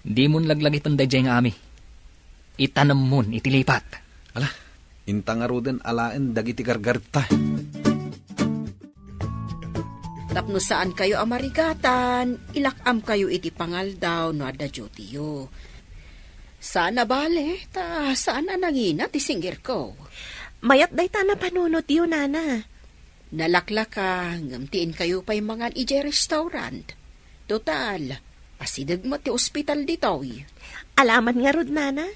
dimon laglagipen daydiay nga Ami. Itanemmon iti lipat. Ala, inta ngaruden alaen dagiti gargaretta. Tapno saankayo a marigatan, ilak-amkayo iti pangaldaw no adda dutyo. Saan a bale, ta saan a nangina ti singerko. Mayat dayta a napanunotyo, Nana. Nalaklaka, ngem ti inkayo pay mangan idiay restaurant. Total, asideg met ti ospital ditoy. Alaman ngarud, Nana.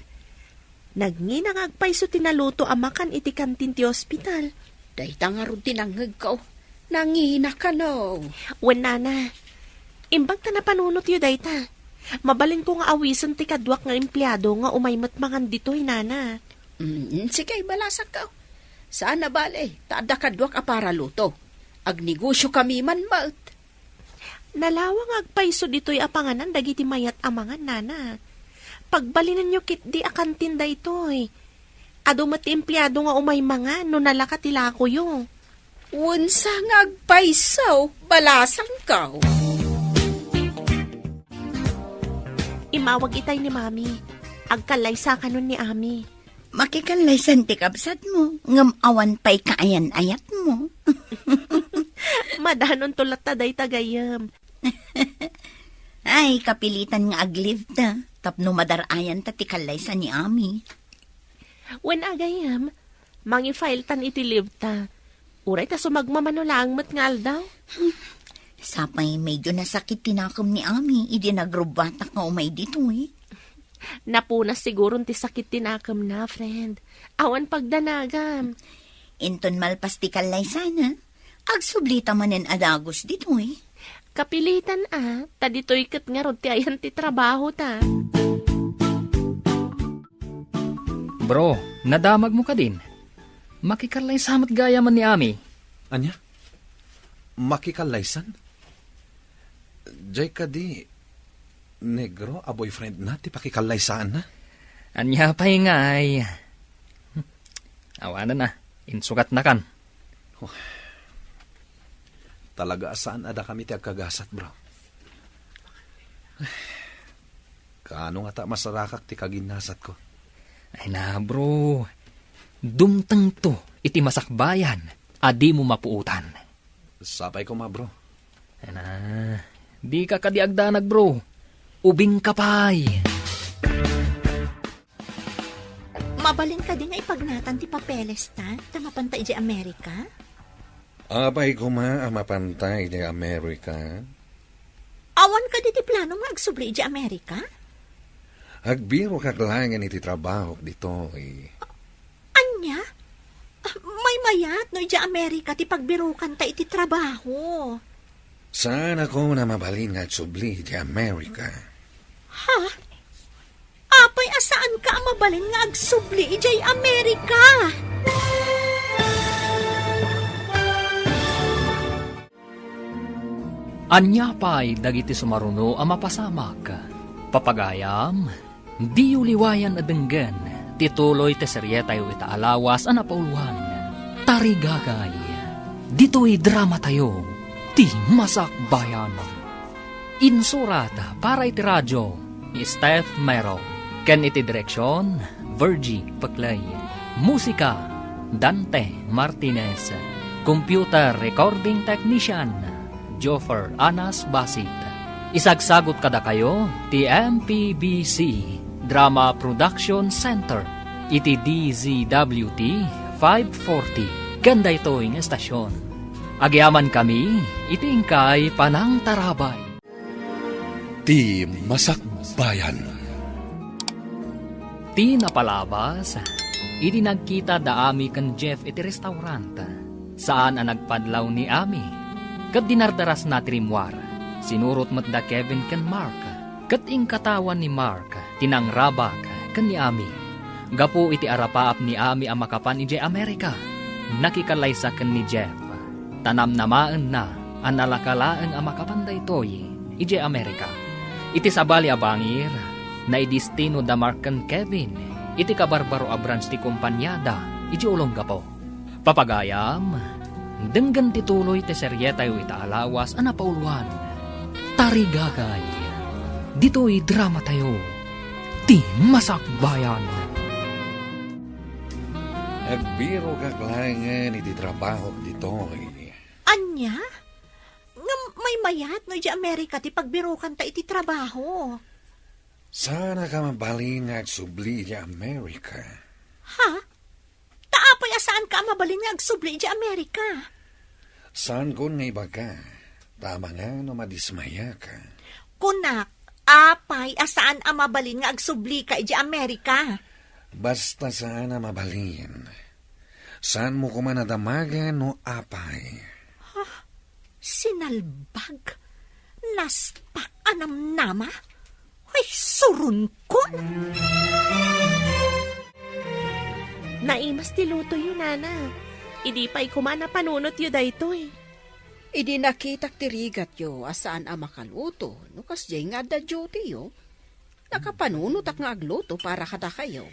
Nangina nga agpayso ti naluto a makan iti kantin ti ospital. Dayta ngarud ti nangngegko. Nangina kano? Wen, Nana. Imbag ta napanunotyo dayta. Mabalinko nga awisen ti kaduak nga empleado nga umay met mangan ditoy, Nana. Mm, sige, balasakko. Saan a bale, ta adda kaduak a paraluto. Agnegosiokami man met. Nalawa nga agpayso ditoy a panganan dagiti mayat a mangan, Nana. Pagbalinenyo ketdi a kantin daytoy. Adu met ti empleado nga umay mangan no nalaka ti lakoyo. Wensa nga agpayso, balasangko. Immawag itay ni Mami. Agkallaysa kanon ni Ami. Makikallaysan ti kabsatmo, ngem awan pay kaayan-ayatmo. Madanonto latta dayta gayyem. Ay, kapilitan nga ag-leave ta, tapno madar-ayanta ti kallaysa ni Ami. Wen a gayyem, mangi-file tan iti leave ta. Uray ta sumagmamano laeng met nga aldaw. Sapay medyo nasakit ti nakem ni Ami idi nagrubbatak nga umay ditoy. Napunas siguron ti sakit ti nakemna, friend. Awan pagdanagam. Inton malpas ti kallaysana, agsubli ta manen a dagus ditoy. Kapilitan a, ta ditoy ket ngarud ti ayan ti trabaho ta. Bro, nadamagmo kadin? Makikallaysa met gayamen ni Ami. Ania? Makikallaysan? Jay kadi negro a boyfriend na ti pakikallaysaanna? Ania pay ngay? Awanen a, insugatnakan. Oh. Talaga a saan a dakami ti agkagasat, bro. Kaano ngata masarakak ti kaginnasatko? Ay na, bro. Dumtengto iti masakbayan a dimo mapuotan. Sapay koma, bro. Ana, dika kadi agdanag, bro. Ubingka pay. Mabalin kadi nga ipagnatan ti papelesta ta mapanta idiay Amerika? Apay koma a mapanta idiay Amerika? Awan kadi ti plano nga agsubli idiay Amerika? Agbirokak laengen iti trabahok ditoy. Ania? Maymayat no idiay Amerika ti pagbirokanta iti trabaho. Saanakon a mabalin nga agsubli idiay Amerika. Ha? Apay a saanka a mabalin nga agsubli idiay Amerika? Ania pay dagiti sumaruno a mapasamak? Papagayam, diyo liwayan a denggen ti tuloy ti serietayo ita a lawas a napauluan, Tarigagay. Ditoy dramatayo, ti Masakbayan. Insurat para iti radio, ni Steph Mero. Ken iti direksion, Virgie Peclay. Musika, Dante Martinez. Computer recording technician, Joffer Anas Basit. Isagsagut kadakayo ti M P B C Drama Production Center iti D Z W T five forty ken daytoy nga estasion. Agyamankami iti inkay panangtarabay. Ti Masakbayan. Ti napalabas, idi nagkita da Ami ken Jeff iti restaurant, saan a nagpadlaw ni Ami. Ket dinardarasna ti rimmuar. Sinurot met da Kevin ken Mark, ket inkatawa ni Mark ti nangrabak ken ni Ami. Gapu iti arapaap ni Ami a makapan idiay Amerika, nakikallaysa ken ni Jeff, ta namnamaenna a nalaka laeng a makapan daytoy idiay Amerika. Iti sabali a bangir, naidistino da Mark ken Kevin iti kabarbaro a branch ti kompaniada idiay Olongapo. Papagayam, denggen ti tuloy ti serietayo ita a lawas a napauluan, Tarigagay. Ditoy dramatayo, ti Masakbayan. Agbirokak laengen iti trabahok ditoy. Ania? Ngem maymayat no idiay Amerika ti pagbirokanta iti trabaho. Saanka mabalin nga agsubli idiay Amerika. Ha? Ta apay a saanka a mabalin nga agsubli idiay Amerika? Saankon nga ibaga, ta amangan no madismayaka. Kunak, apay a saan a mabalin nga agsublika idiay Amerika? Basta saan a mabalin. Saanmo koma nadamagan no apay. Sinalbag? Naspak a namnama? Ay, suronkon! Naimas ti lutoyo, Nana. Idi pay koma napanunotyo daytoy. Idi nakitak ti rigatyo a saan a makaluto, no kasdiay nga adda dutyyo, nakapanunotak nga agluto para kadakayo.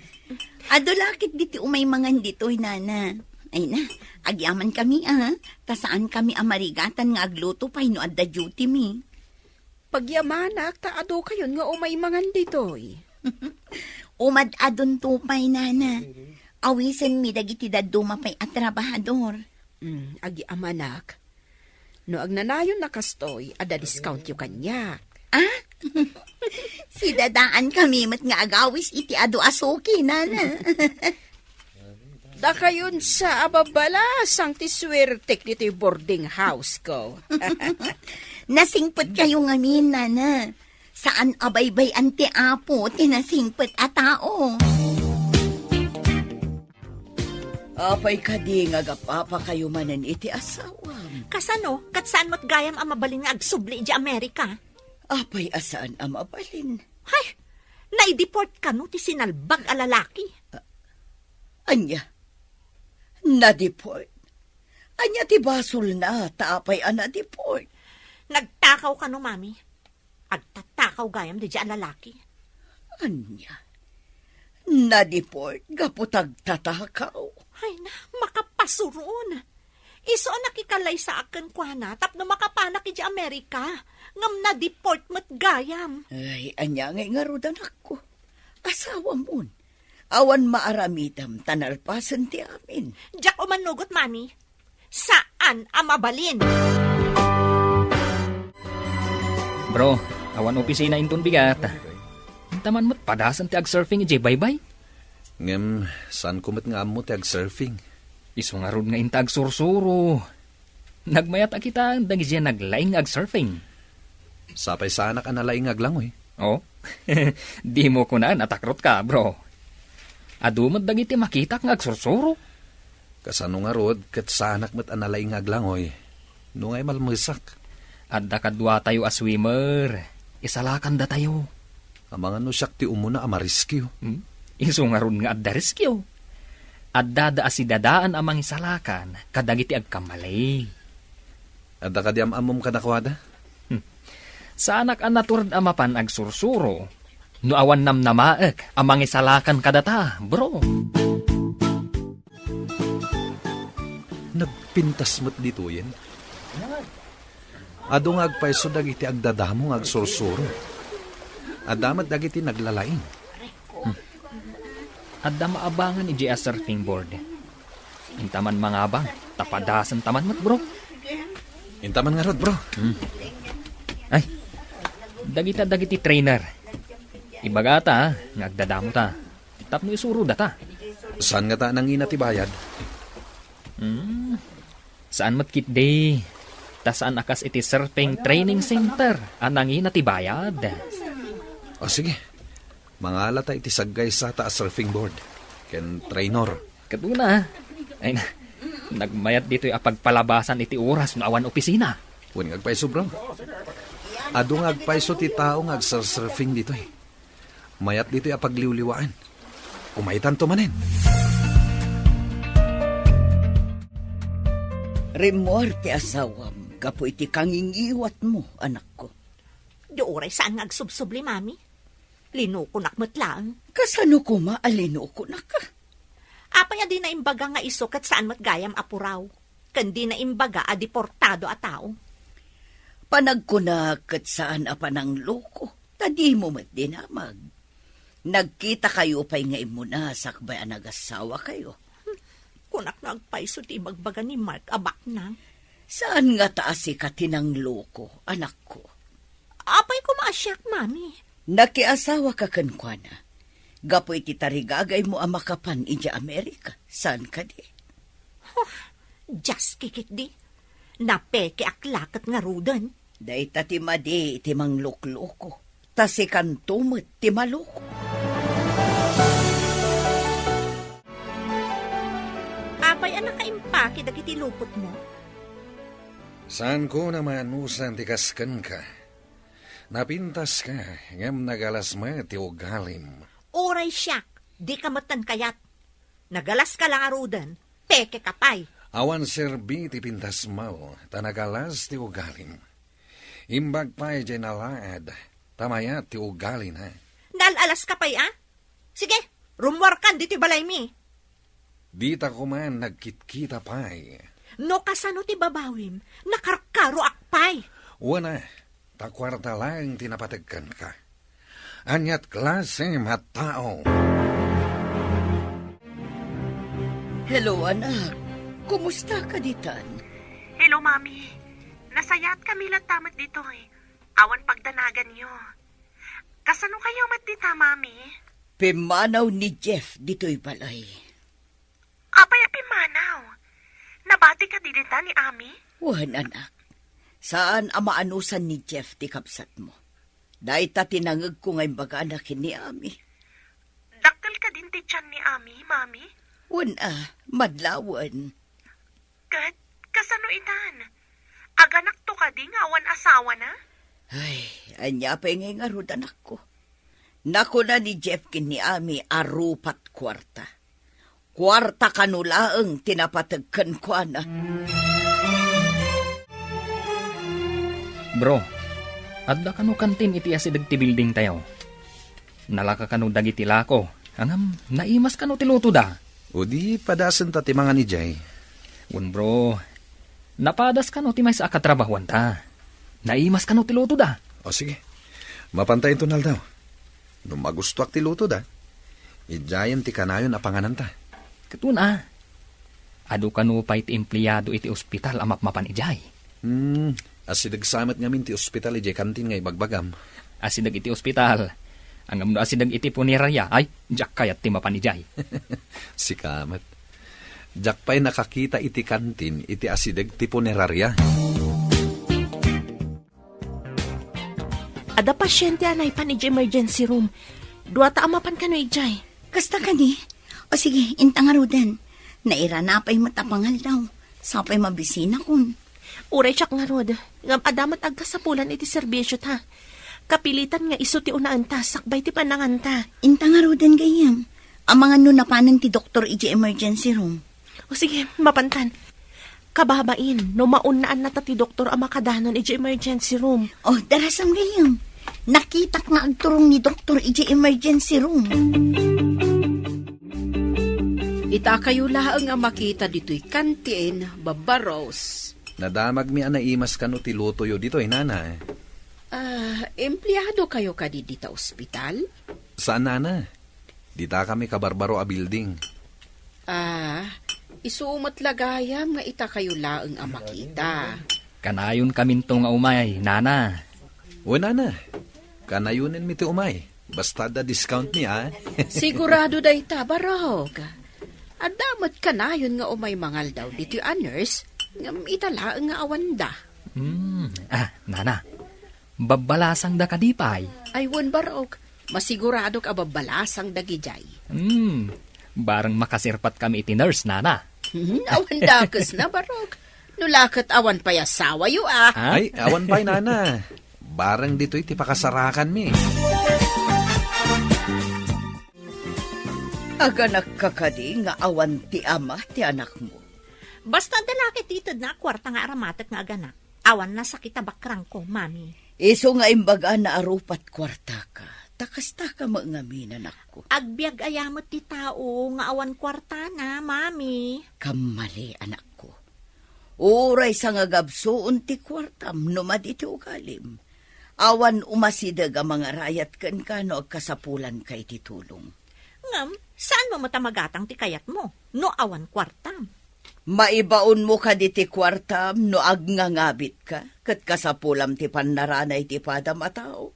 Adu la ketdi ti umay mangan ditoy, Nana. Ay na, agyamankami, a, ta saankami a marigatan nga agluto pay no adda dutymi. Pagyamanak ta adukayon nga umay mangan ditoy. Umad-adunto pay, Nana. Awisenmi dagiti dadduma pay a trabahador. Mm, agyamanak. No agnanayon a kastoy, adda discountyo kaniak. Ah? Sidadaankami met nga agawis iti adu a suki, Nana. Dakayon sa a babbalasang ti suertek ditoy boarding house ko. Nasingpetkayo ngamin, Nana. Saan a baybay-an ti Apo ti nasingpet a tao. Apay kadi nga agapapakayo manen iti asawam? Kasano? Ket saan met gayam a mabalin nga agsubli idiay Amerika? Apay a saan a mabalin? Hay! Naideport kano ti sinalbag a lalaki? Ania? Nadeport? Ania ti basolna ta apay a nadeport? Nagtakaw kano, Mami? Agtatakaw gayam daydiay a lalaki. Ania? Nadeport gapu ta agtatakaw? Ay na, makapasuron. Isu a nakikallaysaak kenkuana tapno makapanak idiay Amerika, ngem nadeport met gayam. Ay, ania ngay ngarud, anakko? Asawamon. Awan maaramidem ta nalpasen ti amin. Diak umanugot, Mami. Saan saan a mabalin. Bro, awan opisina inton bigat. Inta man met padasen ti agsurfing idiay baybay. Ngem, saanko met nga ammo ti agsurfing. Isu ngarud nga inta agsursuro. Nagmayat a kitaen dagidiay naglaing nga agsurfing. Sapay saanak a nalaing nga aglangoy. Oh? Dimo kunaen a takrotka, bro. Adu met dagiti makitak nga agsursuro. Kasano ngarud ket saanak met a nalaing nga aglangoy? No nga imalmesak. Adda kaduatayo a swimmer. Isalakandatayo. Amangan no siak ti umuna a mariskio. Hmm? Isu ngarud nga adda riskio. Addada a sidadaan a mangisalakan kadagiti agkamali. Adda kadi am-ammom kadakuada? Hmm. Saanak a natured a mapan agsursuro no awan namnamaek a mangisalakan kadata, bro. Nagpintas met ditoyen. Adu nga agpayso dagiti agdadamo nga agsursuro. Adda met dagiti naglalaing. Hmm. Adda maabangan idiay a surfing board. Inta man mangabang, ta padasenta man met, bro. Inta man ngarud, bro. Hmm. Ay, dagita dagiti trainer. Ibagata, ha, nga agdadamota. Tapno isurodata. Saan ngata a nangina ti bayad? Hmm. Saan met ketdi. Ta saan a kas iti surfing training center a nangina ti bayad. O, sige. Mangalata iti saggaysata a surfing board ken trainer. Ket una, ay na, nagmayat ditoy a pagpalabasan iti oras no awan opisina. Wen nga agpayso, bro. Adu nga agpayso ti tao nga agsursurfing ditoy. Mayat ditoy a pagliwliwaan. Umaytanto manen. Rimmuar ti asawam gapu iti kangingiwatmo, anakko. Di uray saan nga agsubsubli, Mami. Linukonak met laeng. Kasano koma a linukonaka? Apay a dina imbaga nga isu ket saan met gayam a puraw, ken dina imbaga a deportado a tao? Panagkunak ket saan a panangloko, ta dimo met dinamag. Nagkitakayo pay nga immuna sakbay a nagasawakayo. Kunak no agpayso ti ibagbaga ni Mark a baknang. Saan ngata a sika ti nangloko, anakko? Apay koma a siak, Mami? Nakiasawaka kenkuana gapu iti tarigagaymo a makapan idiay Amerika, saan kadi? Huh, diaskikitdi. Napekeak la ket ngaruden. Dayta ti madi iti manglukloko, ta sikanto met ti maloko. Apay a nakaimpake dagiti lupotmo? Saanko a maanusan ti kas kenka. Napintaska, ngem nagalas met ti ugalim. Uray siak, dika metten kayat. Nagalaska la ngaruden, pekeka pay. Awan serbi ti pintasmo, ta nagalas ti ugalim. Imbag pay diay nalaad, ta mayat ti ugalina. Naal-alaska pay, a? Sige, rummuarkan ditoy balaymi. Dita koma nagkitkita pay. No kasano ti babawim, nakarkaroak pay. Wen a, ta kuarta laeng ti napateg kenka. Aniat klasem a tao? Hello, anak. Kumusta ka ditan? Hello, Mami. Nasayaatkami latta met ditoy. Awan pagdanaganyo. Kasano kayo met dita, Mami? Pimmanaw ni Jeff ditoy balay. Apay a pimmanaw? Nabati kadi dita ni Ami? Wen, anak. Saan a maanusan ni Jeff ti kabsatmo. Dayta ti nangegko nga imbagana ken ni Ami. Dakkel kadin ti tian ni Ami, Mami? Wen a, madlawen. Ket kasano itan? Aganakto kadi nga awan asawana? Ay, ania pay ngay ngarud, anakko? Nakuna ni Jeff ken ni Ami a rupat kuarta. Kuarta kano laeng ti napateg kenkuana. Bro, adda kano kantin iti asideg ti building tayo? Nalaka kano dagiti lako, ngem naimas kano ti lutoda? O di padasenta ti mangan idiay. Wen, bro, napadas kano ti maysa a katrabahuanta? Naimas kano ti lutoda? O sige, mapanta inton aldaw. No magustoak ti lutoda, idiayen ti kanayon a pangananta. Ket wen a, Adu kano pay ti empleado iti ospital a mapmapan idiay? Hmm, asideg sa met ngamin ti ospital idiay kantin nga ibagbagam. Asideg iti ospital. Ngem no asideg iti punerarya, ay, diak kayat ti mapan idiay. Sika met. Diak pay nakakita iti kantin iti asideg ti punerarya. Adda pasiente a naipan idiay emergency room. Duata a mapan kano idiay. Kasta kadi? O sige, inta ngaruden. Nairana pay met a pangaldaw. Sapay mabisinakon. Uray siak ngarud, ngem adda met agkasapulan iti serbisyota. Kapilitan nga isu ti unaenta sakbay ti pananganta. Inta ngaruden gayyem. Amangan no napanen ti doktor idiay emergency room. O sige, mapantan. Kababain, no maunnaannata ti doktor a makadanon idiay emergency room. O, darasam gayyem. Nakitak nga agturong ni doktor idiay emergency room. Ita kayo laeng a makita ditoy kantin, Baba Rose. Nadamagmi a naimas kano ti lutoyo ditoy, nana. Ah, empleado kayo kadi dita ospital? Saan, nana. Dita kami kabarbaro a building. Ah, isu met la gayam nga ita kayo laeng a makita. Kanayon kaminto nga umay, nana. Wen, nana. Kanayonenmi ti umay. Basta adda discount mi, a. Sigurado dayta, barok. Adda met kanayon nga umay mangaldaw ditoy a nurse, ngem ita laeng nga awanda. Hmm. Ah, nana. Babbalasangda kadi pay? Ay, wen, barok. Masiguradok a babbalasang dagidiay. Hmm. Bareng makasirpat kami iti nurse, nana. Hmm, awan dakes na, barok. No la ket awan pay asawayo, a. Ha? Ay, awan pay, nana. Bareng ditoy ti pakasarakanmi. Aganakka kadi nga awan ti ama ti anakmo? Basta adda la ket itedna a kuarta nga aramatek nga aganak. Awan nasakit a bakrangko, Mami. Isu nga imbaga na a rupat kuartaka, ta kastaka met ngamin, anakko. Agbiag aya met ti tao nga awan kuartana, Mami. Kammali, anakko. Uray sangagabsuon ti kuartam no madi ti ugalim. Awan umasideg a mangarayat kenka no agkasapulanka iti tulong. Ngem, saanmo met a magatang ti kayatmo no awan kuartam? Maibaonmo kadi ti kuartam no agngangabitka ket kasapulam ti pannaranay ti padam a tao?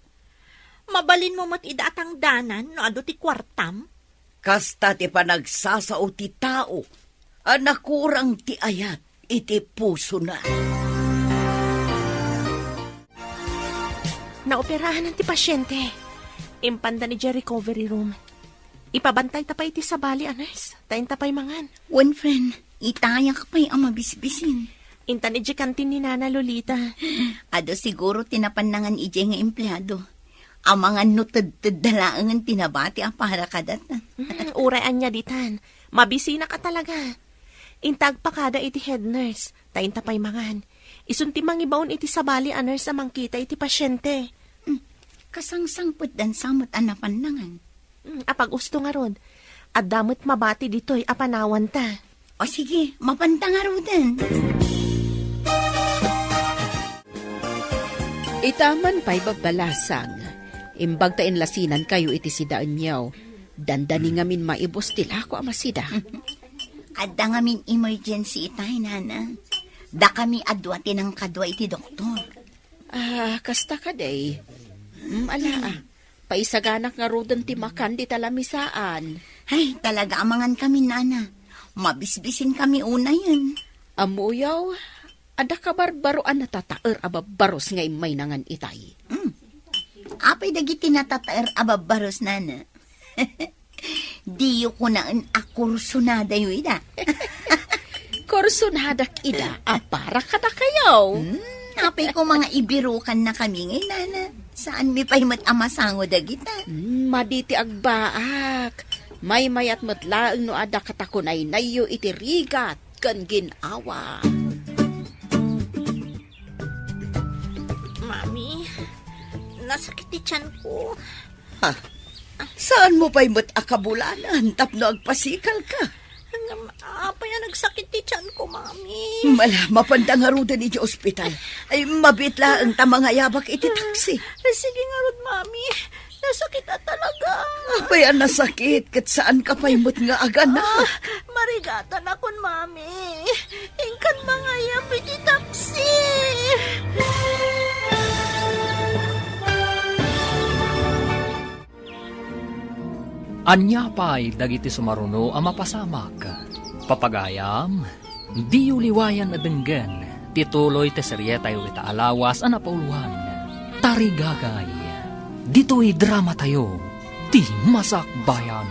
Mabalinmo met ida a tangdanan no adu ti kuartam? Kasta ti panagsasao ti tao a nakurang ti ayat iti pusona. Naoperahan ti pasiente. Impanda idiay recovery room. Ipabantayta pay iti sabali a nurse, ta inta pay mangan. Wen, friend, itayak pay a mabisbisin. Intan idiay kantin ni Nana Lolita. Adu siguro ti napannangan idiay nga empleado. Amangan no tedtedda laengen ti nabati a para kadata. Mm, uray ania ditan. Mabisinak a talaga. Inta agpakada iti head nurse, ta inta pay mangan. Isun ti mangibaon iti sabali a nurse a mangkita iti pasiente. Hmm, kasangsangpetdan sa met a napannangan. Hmm, apag-usto ngarud, adda met mabati ditoy a panawanta. O sige, mapanta ngaruden. Ita man pay babbalasang, imbag ta inlasinankayo iti sidaenyo, dandani ngamin maibus ti lako a masida. Adda ngamin emergency itay, nana. Dakami a dua ti nangkadua iti doktor. Ah, kasta kadi. Mm, ala, ah. Paisaganak ngaruden ti makan dita lamisaan. Ay, talaga amangan kami, nana. Mabisbisin kami unayen. Ammoyo, adda kabarbaro a natataer a babbaros nga immay nangan itay. Mm. Apay dagiti natataer a babbaros, nana? Diyo kunaen a kursunadayo ida. Kursunadak ida a para kadakayo. Hmm, apay ko mga ibirukan na kami ngay, nana. Saan mi pay met a masango dagita? Hmm, madi ti agbaak. Maymayat met laeng no adda katakunaynayyo iti rigat ken gin-awa. Mami, nasakit ti tiyan ko. Ha? Saan mo pa'y met a kabulanan tapno agpasikal ka? Ngem, apay a nagsakit ti tiyan ko, Mami? Mala, mapanda ngaruden iti ospital. Ay, mabit laeng ta mangayabak iti taksi. Ay, sige ngarud, Mami. Nasakit a talaga. Apay a nasakit, ket saan ka pa'y met nga aganak? Ah, Rigatanakon, Mami. Inkan mangayab iti taksi. Ania pay dagiti sumaruno a mapasamak? Papagayam, diyo liwayan a denggen ti tuloy ti serietayo ita a lawas a napauluan, Tarigagay. Ditoy dramatayo, ti Masakbayan.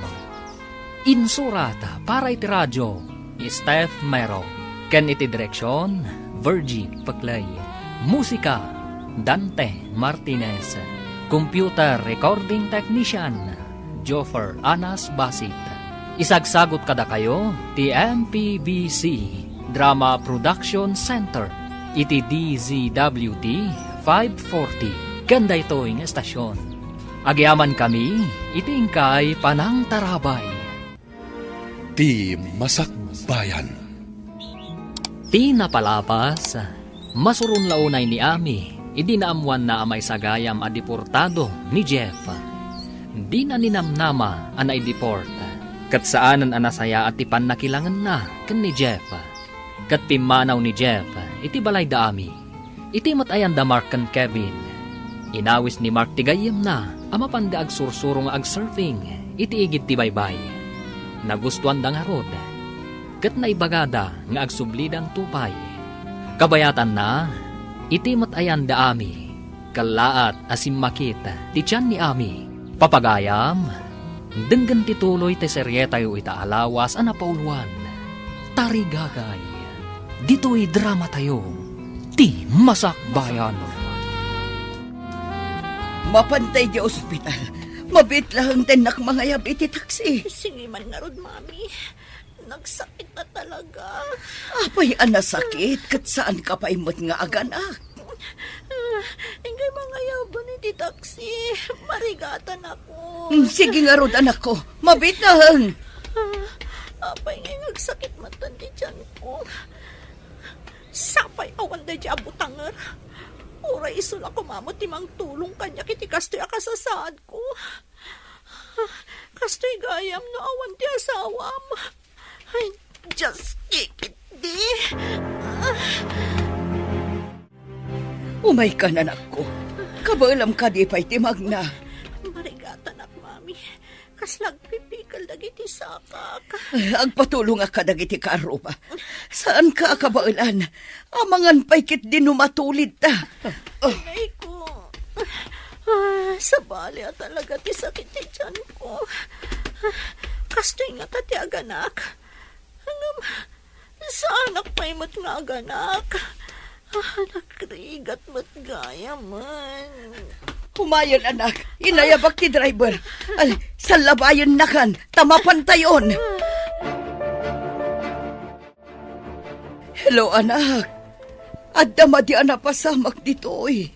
Insurat para iti radio, Steph Mero. Ken iti direksion, Virgie Peclay. Musika, Dante Martinez. Computer recording technician, Joffer Anas Basit. Isagsagut kadakayo ti M P B C Drama Production Center iti D Z W T five forty ken daytoy nga estasion. Agyamankami iti inkay panangtarabay. Ti Masakbayan. Ti napalabas, masuron la unay ni Ami idi naammoanna a maysa gayam a deportado ni Jeff. Dina ninamnama a naideport, ket saanen a nasayaat ti pannakilangenna ken ni Jeff. Ket pimmanaw ni Jeff iti balay da Ami. Iti met ayan da Mark ken Kevin, inawis ni Mark ti gayyemna a mapanda agsursuro nga agsurfing iti igid ti baybay. Nagustuanda ngarud, ket naibagada nga agsublidanto pay. Kabayatanna, iti met ayan da Ami, kellaat a simmakit ti tian ni Ami. Papagayam, denggen ti tuloy ti serietayo ita a lawas a napauluan, Tarigagay. Ditoy dramatayo, ti Masakbayan. Mapantay di ospital. Mabiit laeng ti innak mangayab iti taksi. Sino man ngarud, Mami? Nagsakit na talaga. Apay a nasakit, ket saanka pay met nga aganak? Ah, inggay mangayaban iti taksi. Marigatan ako. Mm, sige ngarud, anakko. Mabiit laeng. Ah, apay ngay nagsakit man ti tianko. Sapay awan daydi a butanger. Uray isu la koma met ti mangtulong kaniak iti kastoy a kasasaadko. Kastoy gayam no awan ti asawam. Ay, Diyos, ikit di. Umaykan, anakko. Kabaelam kadi pay ti magna. Marigatanak, Mami. Kasla agpipikel dagiti sakak. Agpatulongak kadagiti kaarruba. Saanka a kabaelan. Amangan pay ketdi no matulidta. Inayko. Ah, sabali a talaga ti sakit ti tianko. Kastoy ngata ti aganak. Ngem, saanak pay met nga aganak. Ah, nagrigat met gayamen. Umayen, anak. Inayabak ti driver. Ay, sallabayennakan, ta mapantayon. Hello, anak. Adda madi a napasamak ditoy.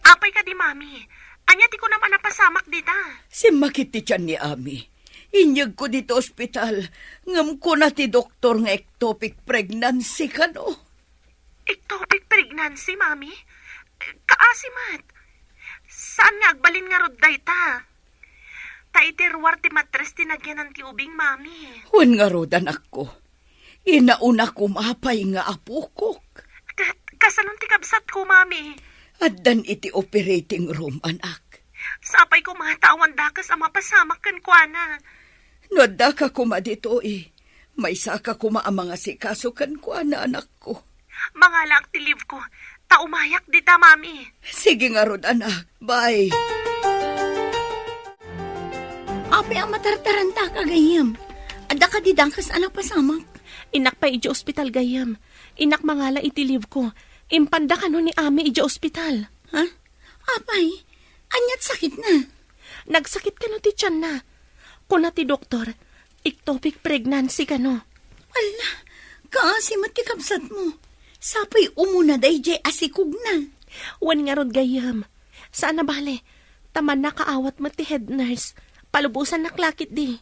Apay kadi, Mami? Ania ti kunam a napasamak dita? Simmakit ti tian ni Ami. Inyegko dita ospital, ngem kuna ti doktor nga ectopic pregnancy kano. Ectopic pregnancy, Mami? Kaasi met. Saan nga agbalin ngarud dayta? Ta iti ruar ti matres ti nagyanan ti ubing, Mami. Wen ngarud, anakko. Inauna koma pay nga apokok. Ket kasano ti kabsatko, Mami? Addan iti operating room, anak. Sapay koma ta awan dakes a mapasamak kenkuana. No addaka koma ditoy, maysaka koma a mangasikaso kenkuana, anakko. Mangalaak ti leave ko, ta umayak dita, Mami. Sige ngarud, anak. Bye. Apay a matartarantaka, gayyem? Adda kadi dakes a napasamak? Innak pay idiay ospital, gayyem. Innak mangala iti leave ko. Impanda kano ni Ami idiay ospital. Ha? Apay, aniat sakitna? Nagsakit kano ti tianna. Kuna ti doktor, ectopic pregnancy kano. Ala, kaasi met ti kabsatmo. Sapay umuna daydiay a sikogna. Wen ngarud, gayyem. Saan a bale, ta mannakaawat met ti head nurse. Palubosannak la ketdi.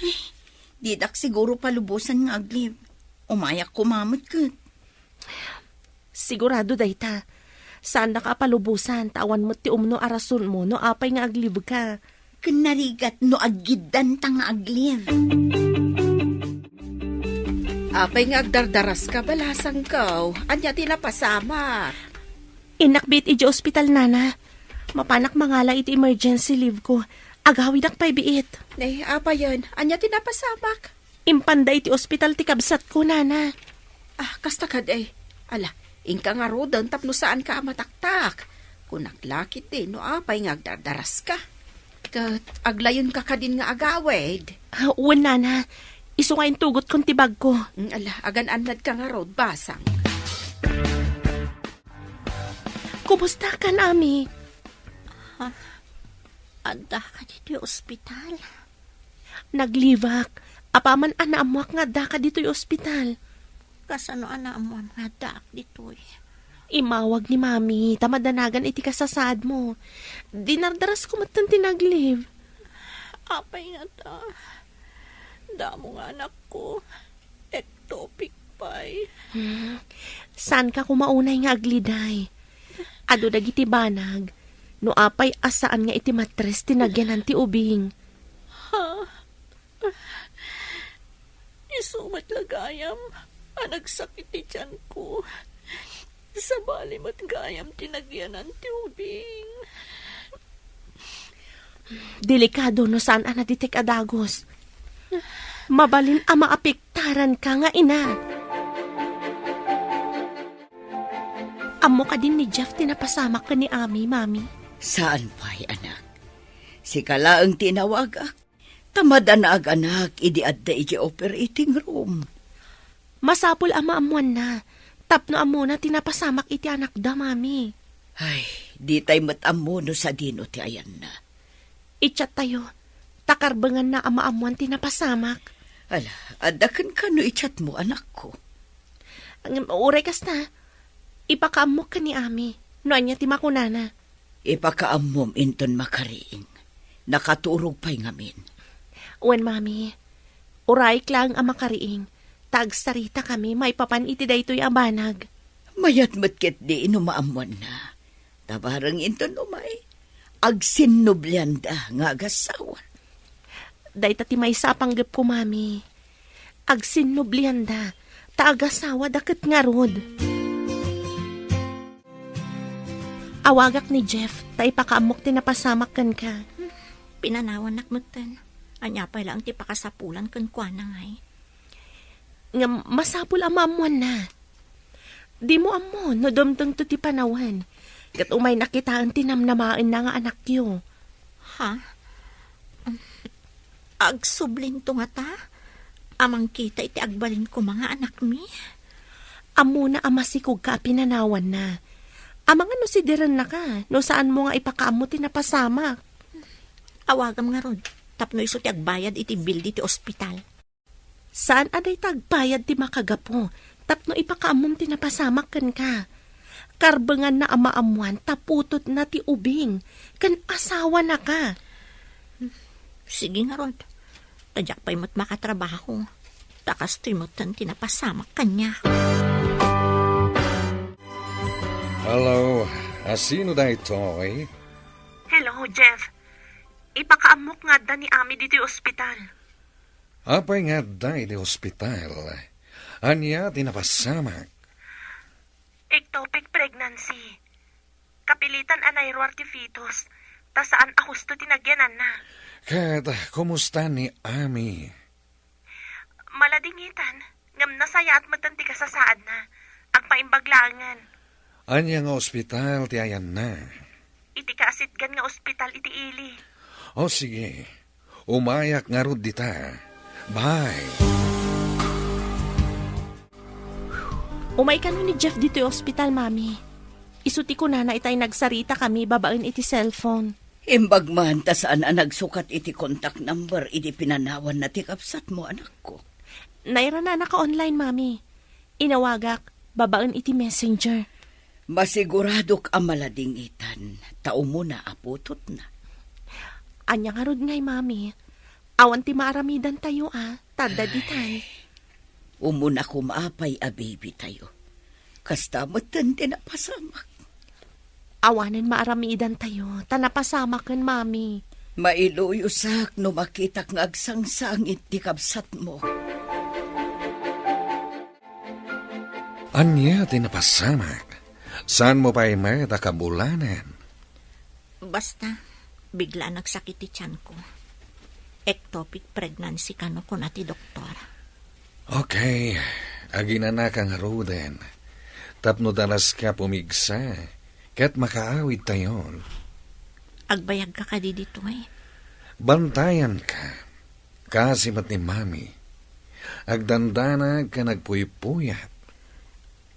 Ay, didak siguro palubosan nga ag-leave. Umayak koma met ket. Sigurado dayta. Saannaka a palubosan, ta awan met ti umno a rasonmo no apay nga ag-leave ka. Ken narigat no aggiddanta nga ag-leave. Apay nga agdardaraska, balasangko? Ania ti napasamak? Innak biit idiay ospital, Nana. Mapanak mangala iti emergency leave ko. Agawidak pay biit. Nay, apayen? Ania ti napasamak? Impanda iti ospital ti kabsatko, Nana. Ah, kasta kadi. Ala, inka ngaruden tapno saanka a mataktak. Kunak la ketdi no apay nga agdardaraska. Ket aglayonka kadin nga agawid? Ah, wen, Nana. Isu nga intugotkon ti bagko. Mm, ala, agan-annadka ngarud, basang. Kumusta ka, Ami? Ha? Adda ka ditoy ospital? Naglibak. Apaman a naammoak nga adda ka ditoy ospital. Kasano a naammoam nga addaak ditoy? Immawag ni Mami, ta madanagan iti kasasaadmo. Dinardarasko metten ti naglib. Apay ngata? Damo nga anakko. Ectopic pay. Hmm. Saanka koma unay nga agliday? Adu dagiti banag, no apay a saan nga iti matres ti nagyanan ti ubing. Ha? Isu met la gayam a nagsakit ti tianko. Sabali met gayam ti nagyanan ti ubing. Delikado no saan a naditek a dagus. Mabalin a maapektaranka nga ina. Ammo kadin ni Jeff ti napasamak ken ni Ami, Mami? Saan pay, anak. Sika laeng ti inawagak. Ta madanagan idi adda iti operating room. Masapul a maammoanna, tapno ammona ti napasamak iti anakda, Mami. Ay, ditay met ammo no sadino ti ayanna. I-chat tayo, ta karbenganna a maammoan ti napasamak. Ala, adda kenka no i-chat mo, anakko. Ngem uray kasta, ipakaammok ken ni Ami no ania ti makunana. Ipakaammom inton makariing. Nakaturog pay ngamin. Wen, Mami. Urayek laeng a makariing, ta agsaritakami maipapan iti daytoy a banag. Mayat met ketdi no maammoanna. Ta bareng inton umay, agsinnublianda nga agassawa. Dayta ti maysa a panggepko, Mami. Agsinnublianda, ta agasawada ket ngarud. Awagak ni Jeff, ta ipakaammok ti napasamak kenka. Pinanawannak metten. Ania pay laeng ti pakasapulan kenkuana, ngay? Ngem masapul a maammoanna. Dimo ammo no dumtengto ti panawen, ket umayna kitaen ti namnamaenna nga anakyo. Ha? Agsublinto ngata a mangkita iti agbalin koma nga anakmi? Ammona a masikogka a pinanawanna. Amangan no sidirennaka no saanmo nga ipakaammo ti napasamak. Awagam ngarud, tapno isu ti agbayad iti bill diti ospital. Saan a dayta agbayad ti makagapu tapno ipakaammom ti napasamak kenka. Karbenganna a maammoan ta putotna ti ubing ken asawanaka. Sige ngarud, ta diak pay met makatrabaho, ta kastoy metten ti napasamak kaniak. Hello, a sino daytoy? Hello, Jeff. Ipakaammok nga adda ni Ami ditoy ospital. Apay nga adda iti ospital? Ania ti napasamak? Ectopic pregnancy. Kapilitan a nairuar ti fetus, ta saan a husto ti nagyananna. Ket kumusta ni Ami? Maladingitan, ngem nasayaat metten ti kasasaadna. Agpaimbag laengen. Ania nga ospital ti ayanna? Iti kaasitgan nga ospital iti ili. O sige, umayak ngarud dita. Bye. Umay kano ni Jeff ditoy ospital, Mami. Isu ti kunana itay nagsaritakami babaen iti cellphone. Imbag man ta saan a nagsukat iti contact number idi pinanawanna ti kabsatmo, anakko. Nairana a naka-online, Mami. Inawagak babaen iti messenger. Masiguradok a maladingitan ta umuna a putotna. Ania ngarud ngay, Mami? Awan ti maaramidantayo a, ta adda ditan. Ay, umuna koma pay a baby tayo. Kasta metten ti napasamak. Awanen maaramidantayo, ta napasamaken, Mami. Mailuyosak no makitak nga agsangsangit ti kabsatmo. Ania ti napasamak? Saanmo pay met a kabulanen? Basta, bigla a nagsakit ti tiyanko. Ectopic pregnancy kano kuna ti doktor. Okay, aginanaka ngaruden. Tapno daraska pumigsa, ket makaawidtayon. Agbayagka kadi ditoy? Bantayanka. Kasi met ni Mami. Agdandanag ken agpuypuyat.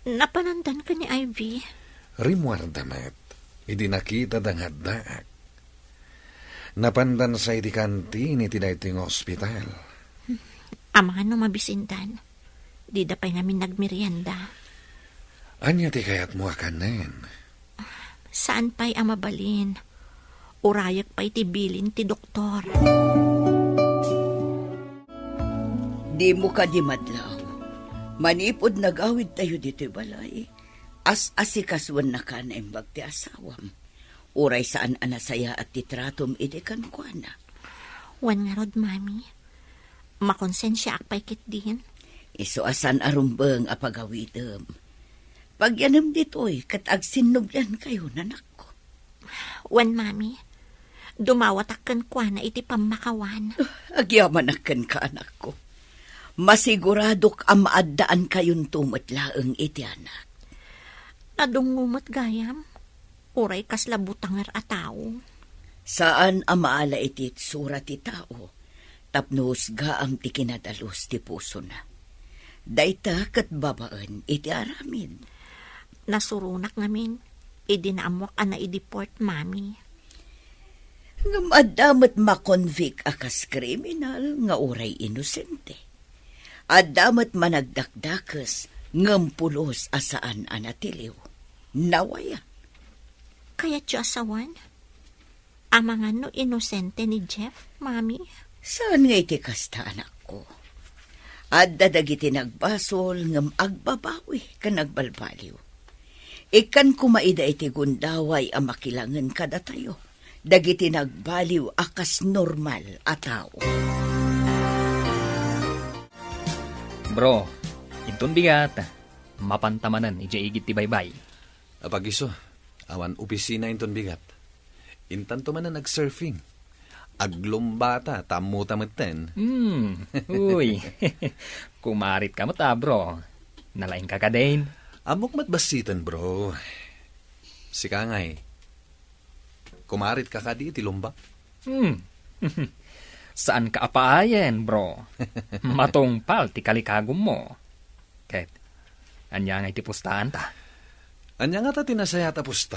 Napanandan ken ni Ivy? Rimmuarda met, idi nakitada nga addaak. Napandan sa iti kantin iti daytoy nga ospital. Amangan no mabisindan. Dida pay ngamin nagmerienda. Ania ti kayatmo a kanen? Saan pay a mabalin. Urayek pay ti bilin ti doktor. Dimo kadi madlaw. Manipud nagawidtayo ditoy balay, as-asikasuennaka a naimbag ti asawam. Uray saan a nasayaat ti tratom idi kenkuana. Wen ngarud, Mami. Makonsensiaak pay ketdin. Isu a saan a rumbeng a pagawidem. Pagyanem ditoy ket agsinnubliankayon, anakko. Wen, Mami. Dumawatak kenkuana iti pammakawan. Agyamanak kenka, anakko. Masiguradok a maaddaankayon met laeng iti anak. Nadungngo met gayam. Uray kasla butanger a tao. Saan a maala iti itsura ti tao tapno husgaam ti kinadalus ti pusona. Dayta ket babaen iti aramid. Nasuronak ngamin idi naammoak a naideport, Mami. Ngem adda met makonvict a kas kriminal nga uray inosente. Adda met managdakdakes ngem pulos a saan a natiliw. Nawaya. Kayatyo a sawen? Amangan no inosente ni Jeff, Mami? Saan nga iti kasta, anakko. Adda dagiti nagbasol ngem agbabawi ken agbalbaliw. Ikkan koma ida iti gundaway a makilangen kadatayo dagiti nagbaliw a kas normal a tao. Bro, inton bigat, mapanta manen idiay igid ti baybay. Apagiso, awan opisina inton bigat. Intanto manen agsurfing. Aglumbata, ta ammota metten. Hmm, uy. Kumaritka met a, bro. Nalaingka kadin? Ammok met bassiten, bro. Sika ngay, kumaritka kadi iti lumba? Hmm. Saanka a paayen, bro. Matungpal ti kalikagummo. Ket, ania ngay ti pustaanta? Ania ngata ti nasayaat a pusta?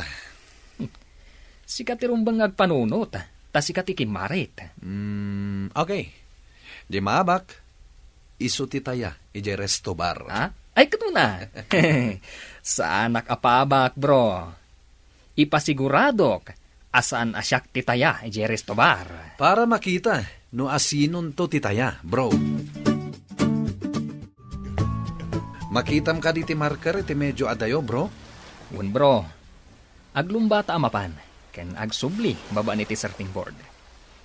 Sika ti rumbeng nga agpanunot, ta sika ti kimmarit. Hmm, okay. Di maabak, isu ti taya idiay resto bar. Ha? Ay, ket una. Saanak a paabak, bro. Ipasiguradok a saan a siak ti taya idiay resto bar. Para makita no asinonto ti taya, bro. Makitam kadi ti marker iti medio adayo, bro? Wen, bro. Aglumbata a mapan, ken agsubli babaen iti surfing board.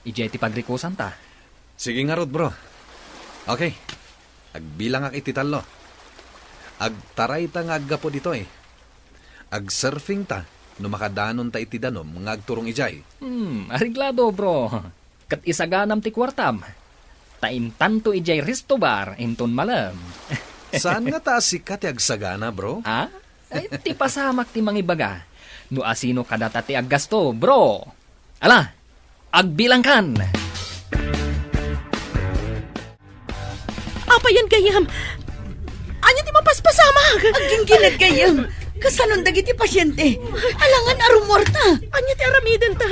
Idiay ti pagrikosanta. Sige ngarud, bro. Okay. Agbilangak iti tallo. Agtarayta nga aggapu ditoy. Agsurfingta no makadanonta iti danum nga agturong idiay. Hmm, areglado, bro. Ket isaganam ti kuartam. Ta intanto idiay resto bar inton malem. Saan ngata a sika ti agsagana, bro? Ha? Ay, ti pasamak ti mangibaga no asino kadata ti aggasto, bro. Ala, agbilangkan! Apay yan, gayyem? Ania ti mapaspasamak? Agginggined, gayyem. Kasanon dagiti pasiente? Alangan a rummuarta. Ania ti aramidenta?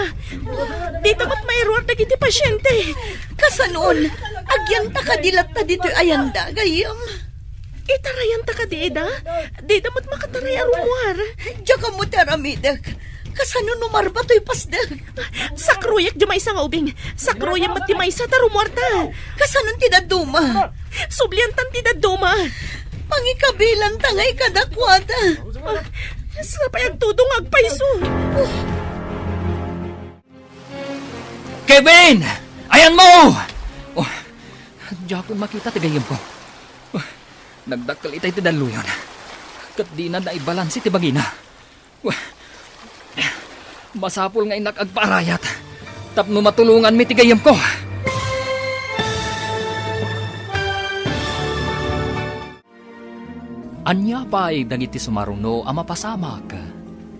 Dita met mairuar dagiti pasiente. Kasanon? Agyanta kadi latta ditoy ayanda, gayyem? Itarayanta kadi ida? Dida met makataray a rummuar. Diak ammo ti aramidek. Kasano no marba toy pasdek? Sakroyak di maysa nga ubing. Sakroyak met ti maysa ta rummuarta. Kasanon ti dadduma? Subliantan ti dadduma. Pangikabilanta ngay kadakuada. Ah, sapay agtudong agpayso. Kevin! Ayanmo! Oh, diakon makita ti gayyemko. Oh, nagdakkel itay ti dalluyon. ket dina naibalansi ti bagina. Wah, masapul nga innak agpaarayat tapno matulonganmi ti gayyemko. Ania pay dagiti sumaruno a mapasamak?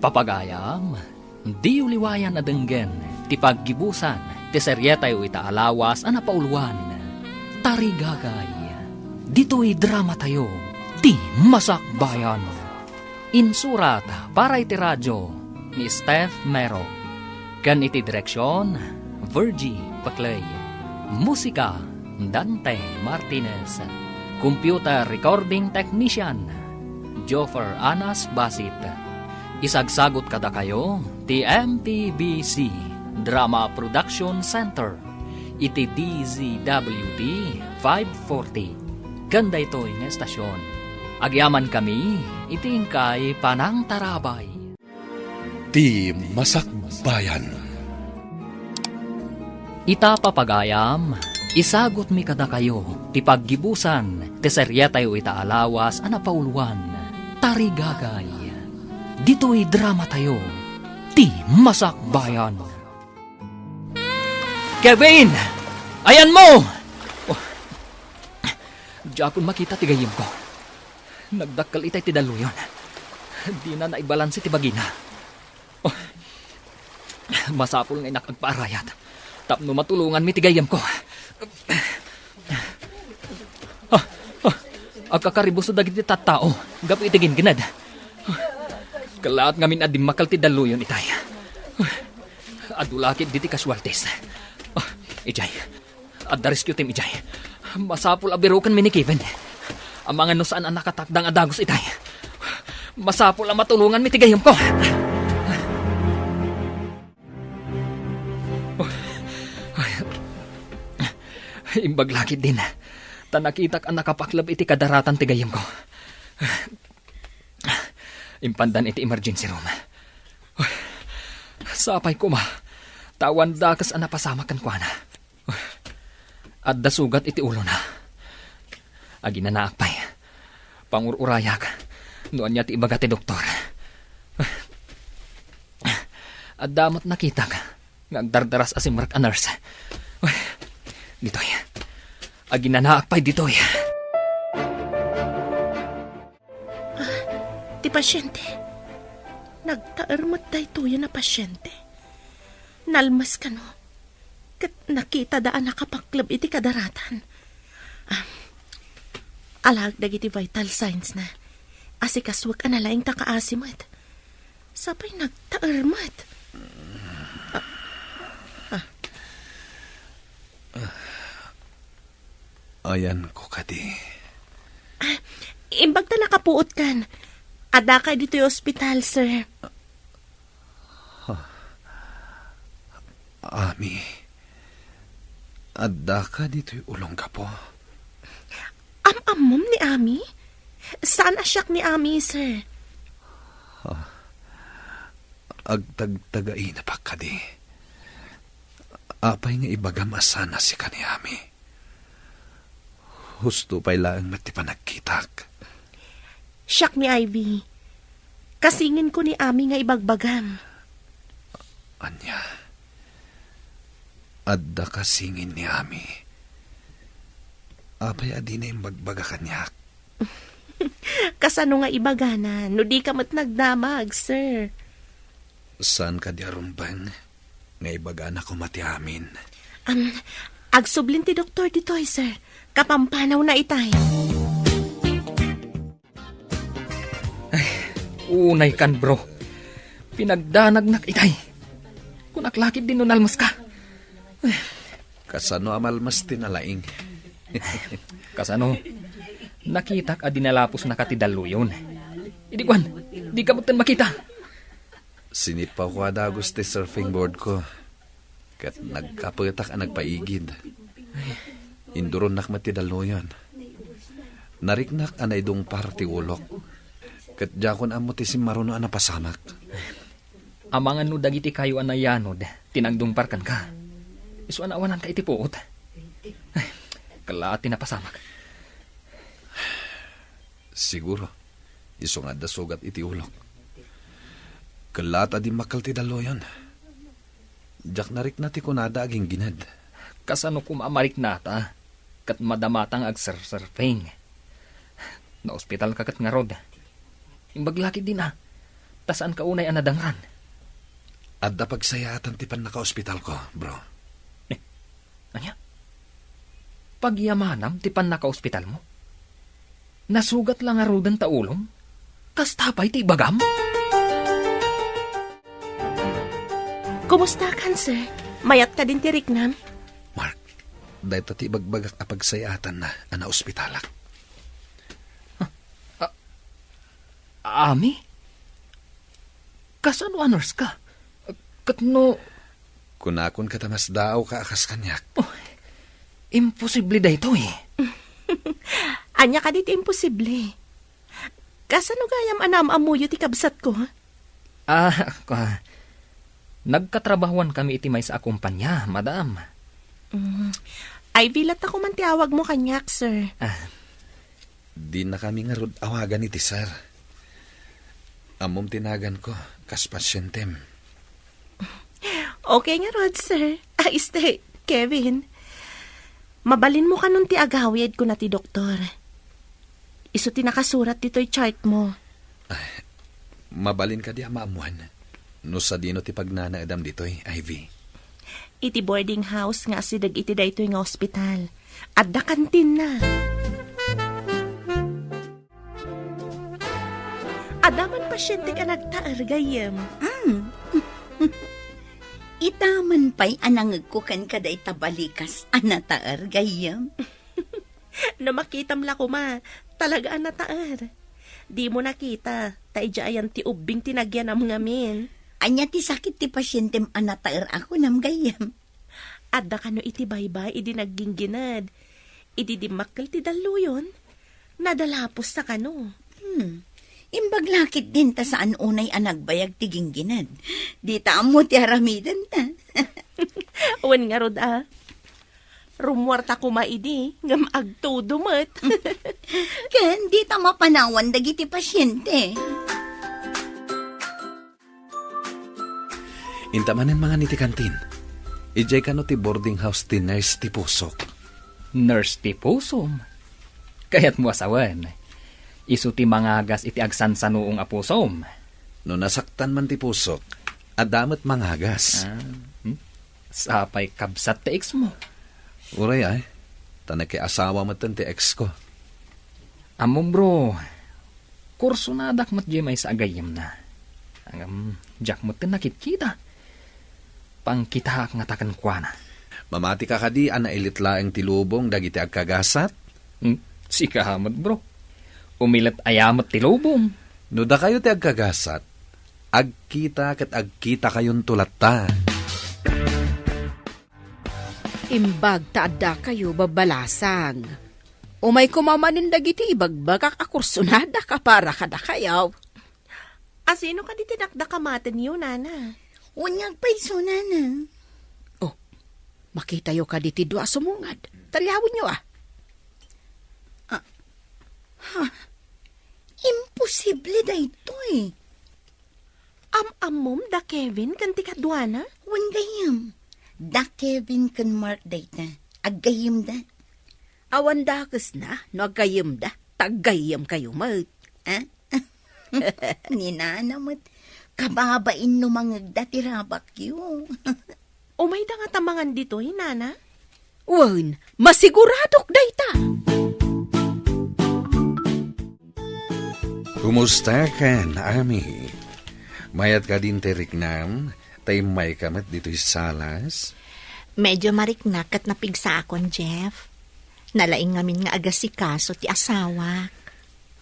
Papagayam, diyo liwayan a denggen ti paggibusan ti serietayo ita a lawas a napauluan, Tarigagay. Ditoy dramatayo, ti Masakbayan. Insurat para iti radio ni Steph Mero. Ken iti direksion, Virgie Paclay. Musika, Dante Martinez. Computer recording technician, Joffer Anas Basit. Isagsagot kadakayo ti M T B C Drama Production Center iti D Z W T five forty. Ken daytoy nga estasion, agyamankami iti inkay panangtarabay. Ti Masakbayan. Ita, papagayam, isagutmi kadakayo ti paggibusan ti serietayo ita a lawas a napauluan, Tarigagay. Ditoy dramatayo, Ti Masakbayan. Kevin! Ayanmo! Oh. Diakon makita ti gayyemko. Nagdakkel itay ti dalluyon. Dina naibalansi ti bagina. Oh. Masapul nga innak agpaarayat tapno matulonganmi ti gayyemko. Ah, ah, agkakaribuso dagiti tattao gapu iti gingined. Kellaat ngamin a dimmakkel ti dalluyon itay. Adu la ketdi ti casualties. Ah, idiay. Adda rescue team idiay. Masapul a birukenmi ni Kevin. Amangan no saan a nakatakdang a dagus itay. Masapul a matulonganmi ti gayyemko. Imbag la ketdin, ta nakitak a nakapakleb iti kadaratan ti gayyemko. Impandan iti emergency room. Sapay koma, ta awan dakes a napasamak kenkuana. Adda sugat iti ulona. Aginanaak pay. Pangur-urayak no ania ti ibaga ti doktor. Adda met nakitak nga agdardaras a simrek a nurse. Ditoy. Aginanaak pay ditoy. Ah, ti pasiente. Nagtaer met daytoyen a pasiente. Nalmes kano. Ket nakitada a nakapakleb iti kadaratan. Ah, alaek dagiti vital signs na. Asikasuek a nalaing ta kaasi met. Sapay nagtaer met. Ah, ah. Ayanko kadi. Ah, imbag ta nakapuotkan. Addaka ditoy ospital, sir. Ami, addaka ditoy ulong gapu? Am-ammom ni Ami? Saan a siak ni Ami, sir. Ah, agtagtagaina pa kadi. Apay nga ibagam a saan a sika ni Ami? Husto pay laeng met ti panagkitak. Siak ni Ivy. Kasinginko ni Ami nga ibagbagam. Ania? Adda kasingin ni Ami? Apay a dina imbagbaga kaniak? Kasano nga ibagana no dika met nagdamag, sir? Saan kadi a rumbeng nga ibagana koma ti amin? Am, agsublin ti doktor ditoy, sir. Kapampanawna itay. Ay, unay kan, bro. Pinagdanagnak itay. Kunak la ketdin no nalmeska. Kasano a malmes ti nalaing? Kasano? Nakitak a dinalapusnaka ti dalluyon. Idi kuan, dika metten makita. Sinippawko a dagus ti surfing boardko, ket nagkapetak a nagpaigid. Induronnak met ti dalluyon. Nariknak a naidungpar ti ulok, ket diakon ammo ti simmaruno a napasamak. Amangan no dagiti kayo a nayanod ti nagdungpar kenka. Isu a naawananka iti puot. Ay, kalaat ti napasamak. Siguro. Isu nga adda sugat iti ulok. Kellaat a dimmakkel ti dalluyon. Diak narikna ti kunada a ginggined. Kasano koma a mariknata ket madamata nga agserserping? Naospitalka ket ngarud. Imbag la ketdin a, ta saanka unay a nadangran. Adda pagsayaatan ti pannakaospitalko, bro. Eh, ania? Pagyamanam ti pannakaospitalmo? Nasugat la ngaruden ta ulom? Kasta pay ti ibagam? Kumusta kan, sir? Mayat kadin ti riknam? Mark, dayta ti ibagbagak a pagsayaatanna a naospitalak. Ah, Ami? Kasano a nurse ka? Ket no Kunakon ket a masdaawka a kas kaniak. Oh, imposible daytoy. Ania kadi ti imposible? Kasano gayam a naam-ammoyo ti kabsatko? Ah, ka-, nagkatrabahuan kami iti maysa a kumpanya, madam. Mm. Ay, bilat ako man ti awagmo kaniak, sir. Ah. Dinakami ngarud awagan iti sir. Ammom ti naganko, kas pasientem. Okay ngarud, sir. Ah, este, Kevin. Mabalinmo kanon ti agawid, kuna ti doktor. Isu ti nakasurat ditoy chart mo. Ay, mabalin kadi a maammoan no sadino ti pagnanaedam ditoy, Ivy? Iti boarding house nga asideg iti daytoy nga ospital, adda kantinna. Adda man pasientek a nagtaer, gayyem. Mm. Ita man pay a nangegko ken kadayta balikas a nataer, gayyem. No makitam la koma, talaga a nataer. Dimo nakita, ta idiay ayan ti ubbing ti nagyanam ngamin. Ania ti sakit ti pasientem a nataer a kunam, gayyem? Adda kano iti baybay idi nagginggined. Idi dimmakkel ti dalluyon, nadalapos ta kano. Hmm. Imbag la ketdin ta saan unay a nagbayag ti ginggined. Dita ammo ti aramidenta. Wen ngarud a. Rummuarta koma idi, ngem agtudo met. Ken dita mapanawan dagiti pasiente. Inta manen mangan iti kantin. Idiay kano ti boarding house ti nurse ti pusok. Nurse ti pusom? Kayatmo a sawen, isu ti mangagas iti agsansanuong a pusom. No nasaktan man ti pusok, adda met mangagas. Ah, hmm? Sapay kabsat ti ex mo. Uray ay, ta nakiasawa metten ti ex ko. Ammom, bro, kursonadak met diay maysa a gayyemna. Ngem, diak metten nakitkita. Pangkitaak ngata kenkuana. Mamatika kadi a nailit laeng ti lubong dagiti agkagasat? Hmm, sika met, bro. Umilet aya met ti lubong. No dakayo ti agkagasat, agkita ket agkitakayonto latta. Imbag ta addakayo babbalasang. Umay koma manen dagiti ibagbagak a kursonadak a para kadakayo. Asino kadi ti dakdakamatenyo, nana? Wen nga agpayso, nana. Oh, makitayo kadi ti dua a sumungad. Talyawenyo, a. Ah, ha? Imposible daytoy. Am-ammom da Kevin ken ti kaduana? Wen gayyem. Da Kevin ken Mark dayta. Aggayyemda. Awan dakesna no aggayyemda. Ta aggayyemkayo met. Ah? Ni nana met, kababain no mangegda ti rabakyo. Umayda ngata mangan ditoy, nana? Wen, masiguradok dayta. Kumusta kan, Ami? Mayat kadin ti riknam, ta immayka met ditoy salas? Medyo mariknak ket napigsaakon, Jeff. Nalaing ngamin nga agasikaso ti asawak.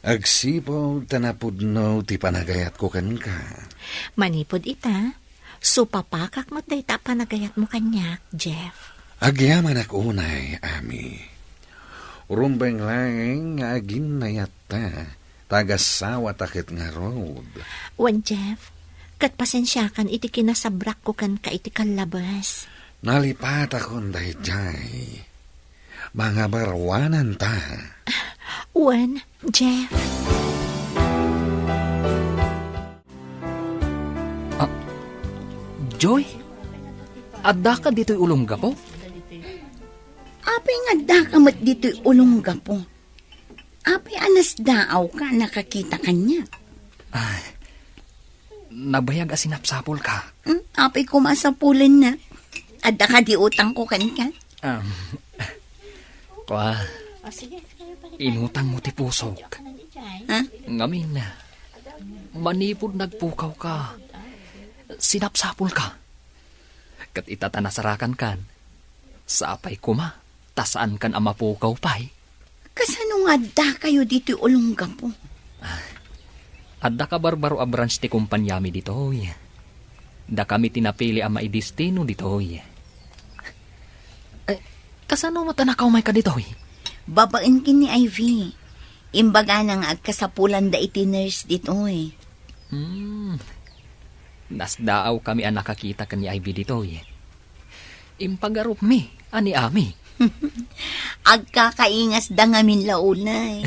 Agsipud ta napudno ti panagayatko kenka. Manipud ita, supapakak met dayta a panagayatmo kaniak, Jeff. Agyamanak unay, Ami. Rumbeng laeng nga aginnayatta, ta agasawata ket ngarud. Wen, Jeff, ket pasensiakan iti kinasabrakko kenka iti kallabes. Nalipatakon daydiay. Mangabaruananta. Wen, Jeff. Joy, addaka ditoy ulong gapu? Apay nga addaka met ditoy ulong gapu? Apay a nasdaawka a nakakita kaniak? Ay, nabayag a sinapsapulka. Hmm, apay koma a sapulennak? Adda kadi utangko kenka? Um, kua, inutangmo ti pusok. Ha? Ngamin, manipud nagpukawka, sinapsapulka. Ket ita ta nasarakankan, sapay koma ta saankan a mapukaw pay. Kasano nga addakayo ditoy ulong gapu? Ah, adda kabarbaro a branch ti kompaniami ditoy. Dakami ti napili a maidestino ditoy. Eh, kasano met a nakaumayka ditoy? Babaen ken ni Ivy. Imbagana nga agkasapulanda iti nurse ditoy. Hmm. Nasdaawkami a nakakita ken ni Ivy ditoy. Impagarupmi a ni Ami. Agkakaingasda ngamin la unay.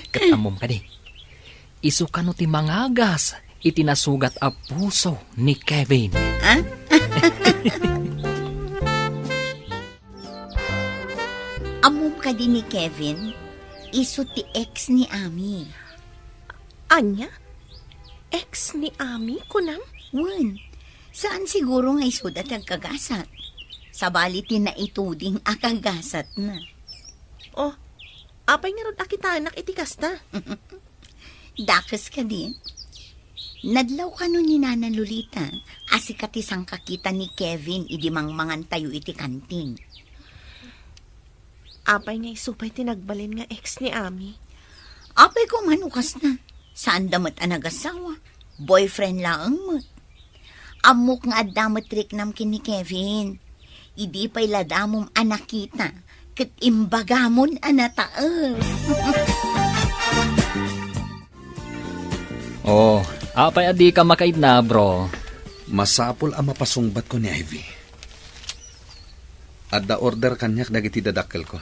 Ket ammom kadi, isu kano ti mangagas iti nasugat a puso ni Kevin. Ah? Ammom kadi ni Kevin, isu ti ex ni Ami. Ania? Ex ni Ami, kunam? Wen, saan siguro nga isuda ti agkagasat. Sabali ti naituding a kagasatna. Oh, apay ngarud a kitaennak iti kasta? Dakes kadi? Nadlaw kano ni Nana Lolita a sika ti sangkakita ni Kevin idi mangmangantayo iti kantin. Apay nga isu pay ti nagbalin nga ex ni Ami? Apay ko man no kasta. Saanda met a nagasawa. Boyfriend laeng met. Ammok nga adda met riknam ken ni Kevin. Idi pay la damom a nakita, ket imbagamon a nataeng. Oh, apay a dika makaidna, bro? Masapul a mapasungbatko ni Ivy. Adda order kaniak dagiti dadakkelko.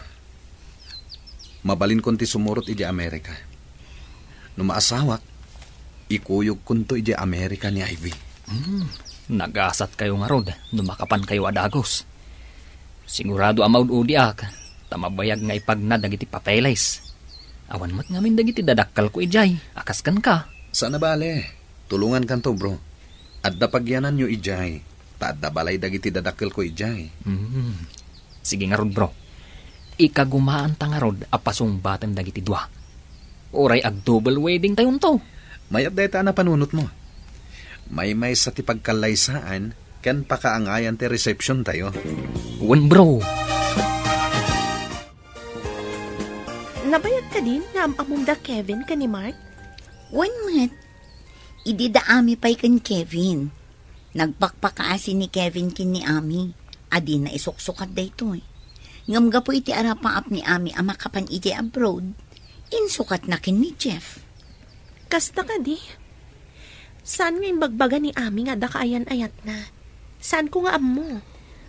Mabalinkon ti sumurot idiay Amerika. No maasawak, ikuyogkonto idiay Amerika ni Ivy. Hmm, nagasatkayo ngarud no makapankayo a dagus. Sigurado a maud-udiak, ta mabayag nga ipagna dagiti papeles. Awan met ngamin dagiti dadakkelko idiay, a kas kenka. Saan a bale, tulongankanto, bro. Adda pagyananyo idiay, ta adda balay dagiti dadakkelko idiay. Hmm. Sige ngarud, bro. Ikagumaanta ngarud a pasungbaten dagiti dua. Uray ag-double wedding tayonto. Mayat dayta a napanunotmo. Maymaysa ti pagkallaysaan ken pakaangayan ti resepsiontayo. Wen, bro. Nabayag kadin nga am-ammom da Kevin ken ni Mark? Wen met. Idi da Ami pay ken Kevin, nagpakpakaasi ni Kevin ken ni Ami a dina isuksukat daytoy. Ngem gapu iti arapaap ni Ami a makapan idiay abroad, insukatna ken ni Jeff. Kasta kadi? Saan nga imbagbaga ni Ami nga adda kaayan-ayatna? Saanko nga ammo.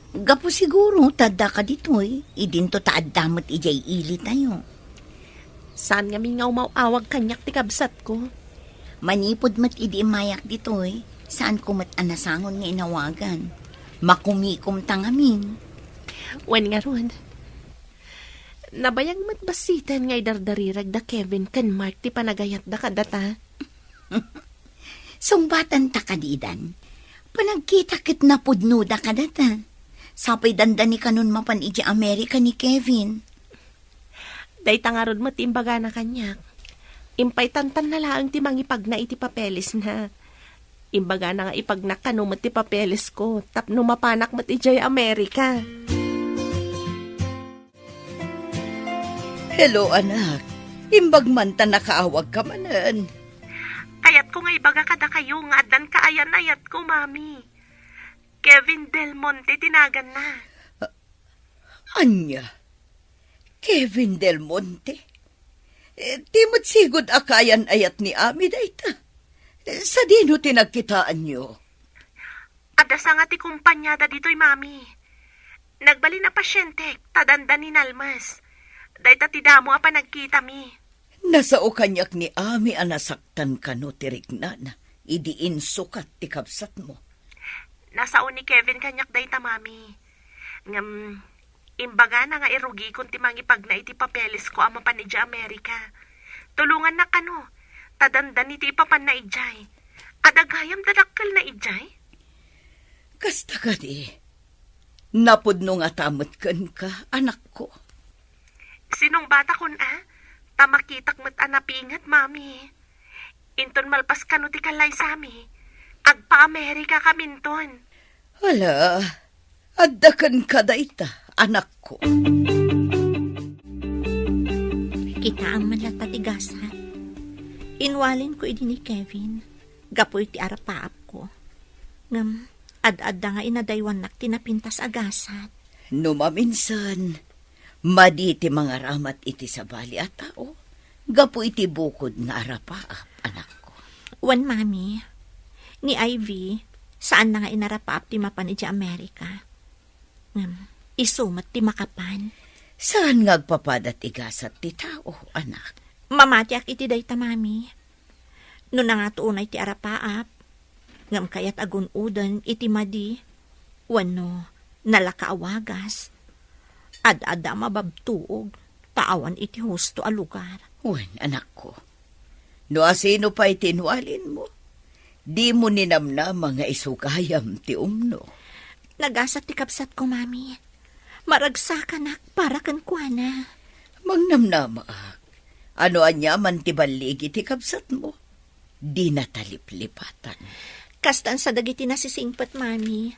Gapu siguro ta adda ka ditoy, idinto ta adda met idiay ilitayo. Saan ngamin nga umaw-awag kaniak ti kabsatko? Manipud met idi immayak ditoy, saanko met a nasangon nga inawagan. Makumikomta ngamin. Wen ngarud, nabayag met bassiten nga idardarirag da Kevin ken Mark ti panagayatda kadata. Sungbatanta kadi, Dan. Panagkita ket napudnoda kadata. Sapay dandani kanon mapan idiay Amerika ni Kevin. Dayta ngarud met ti imbagana kaniak. Impay tantanna laeng ti mangipagna iti papelesna. Imbagana nga ipagnak kano met ti papelesko tapno mapanak met idiay Amerika. Hello, anak. Imbag man ta nakaawagka manen. Kayatko nga ibaga kadakayo nga addan kaayan-ayatko, Mami. Kevin Del Monte ti naganna. Ania? Kevin Del Monte? Eh, ti met sigud a kaayan-ayat ni Ami dayta. Eh, sadino ti nagkitaanyo? Adda sanga ti kompaniada ditoy, Mami. Nagbalin a pasientek ta dandani nalmes. Dayta ti damo a panagkitami. Nasao kaniak ni Ami a nasaktan kano ti riknana idi insukat ti kabsatmo. Nasao ni Kevin kaniak dayta, Mami. Ngem, imbagana nga irugikon ti mangipagna iti papelesko a mapan idiay Amerika. Tulongannak kano, ta dandani ti ipapanna idiay. Adda gayam dakkelna idiay? Kasta kadi, napudno ngata met kenka, anakko. Sinungbatakon a, ta makitak met a napinget, Mami. Inton malpas kano ti kallaysami, agpa-Amerikakaminton. Ala, adda kenka dayta, anakko. Kitaem man latta ti gasat. Inwalinko idi ni Kevin, gapu iti arapaapko. Ngem, ad-adda nga inadaywannak ti napintas a gasat. No maminsan, madi ti mangaramat iti sabali a tao gapu iti bukod nga arapaap, anakko. Wen, Mami, ni Ivy, saanna nga inarapaap ti mapan idiay Amerika. Ngem, isu met ti makapan. Saan nga agpapada ti gasat ti tao, anak? Mamatiak iti dayta, Mami. No nangato unay ti arapaap, ngem kayat a gun-oden iti madi, wenno nalaka a wagas, ad-adda a mababtuog ta awan iti husto a lugar. Wen, anakko, no asino pay ti inwalinmo, dimo ninamnama nga isu gayam ti umno. Nagasat ti kabsatko, Mami. Maragsakanak para kenkuana. Mangnamnamaak. Ano aniaman ti balligi ti kabsatmo? Dina ta liplipatan. Kastan sa dagiti nasisingpet, Mami.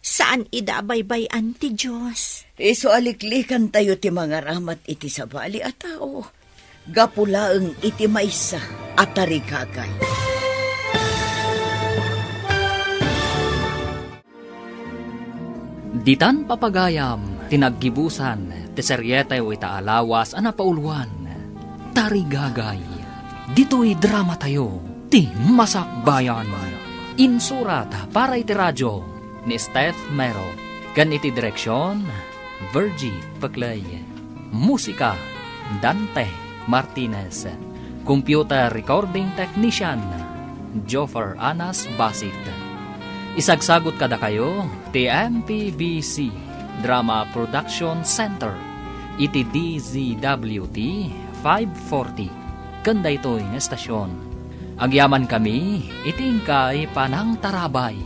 Saan ida a baybay-an ti Dios. Isu a liklikantayo ti mangaramat iti sabali a tao. Gapu laeng iti maysa a tarigagay. Ditan papagayam ti naggibusan ti serieteyo ita a lawas a napauluan, Tarigagay. Ditoy dramatayo ti Masakbayan. Insurat para iti radio ni Steph Mero ken iti direksion, Virgie Peclay. Musika, Dante Martinez. Computer recording technician, Joffer Anas Basit. Isagsagut kadakayo ti M P B C Drama Production Center iti D Z W T five forty ken daytoy nga estasion. Agyamankami iti inkay panangtarabay.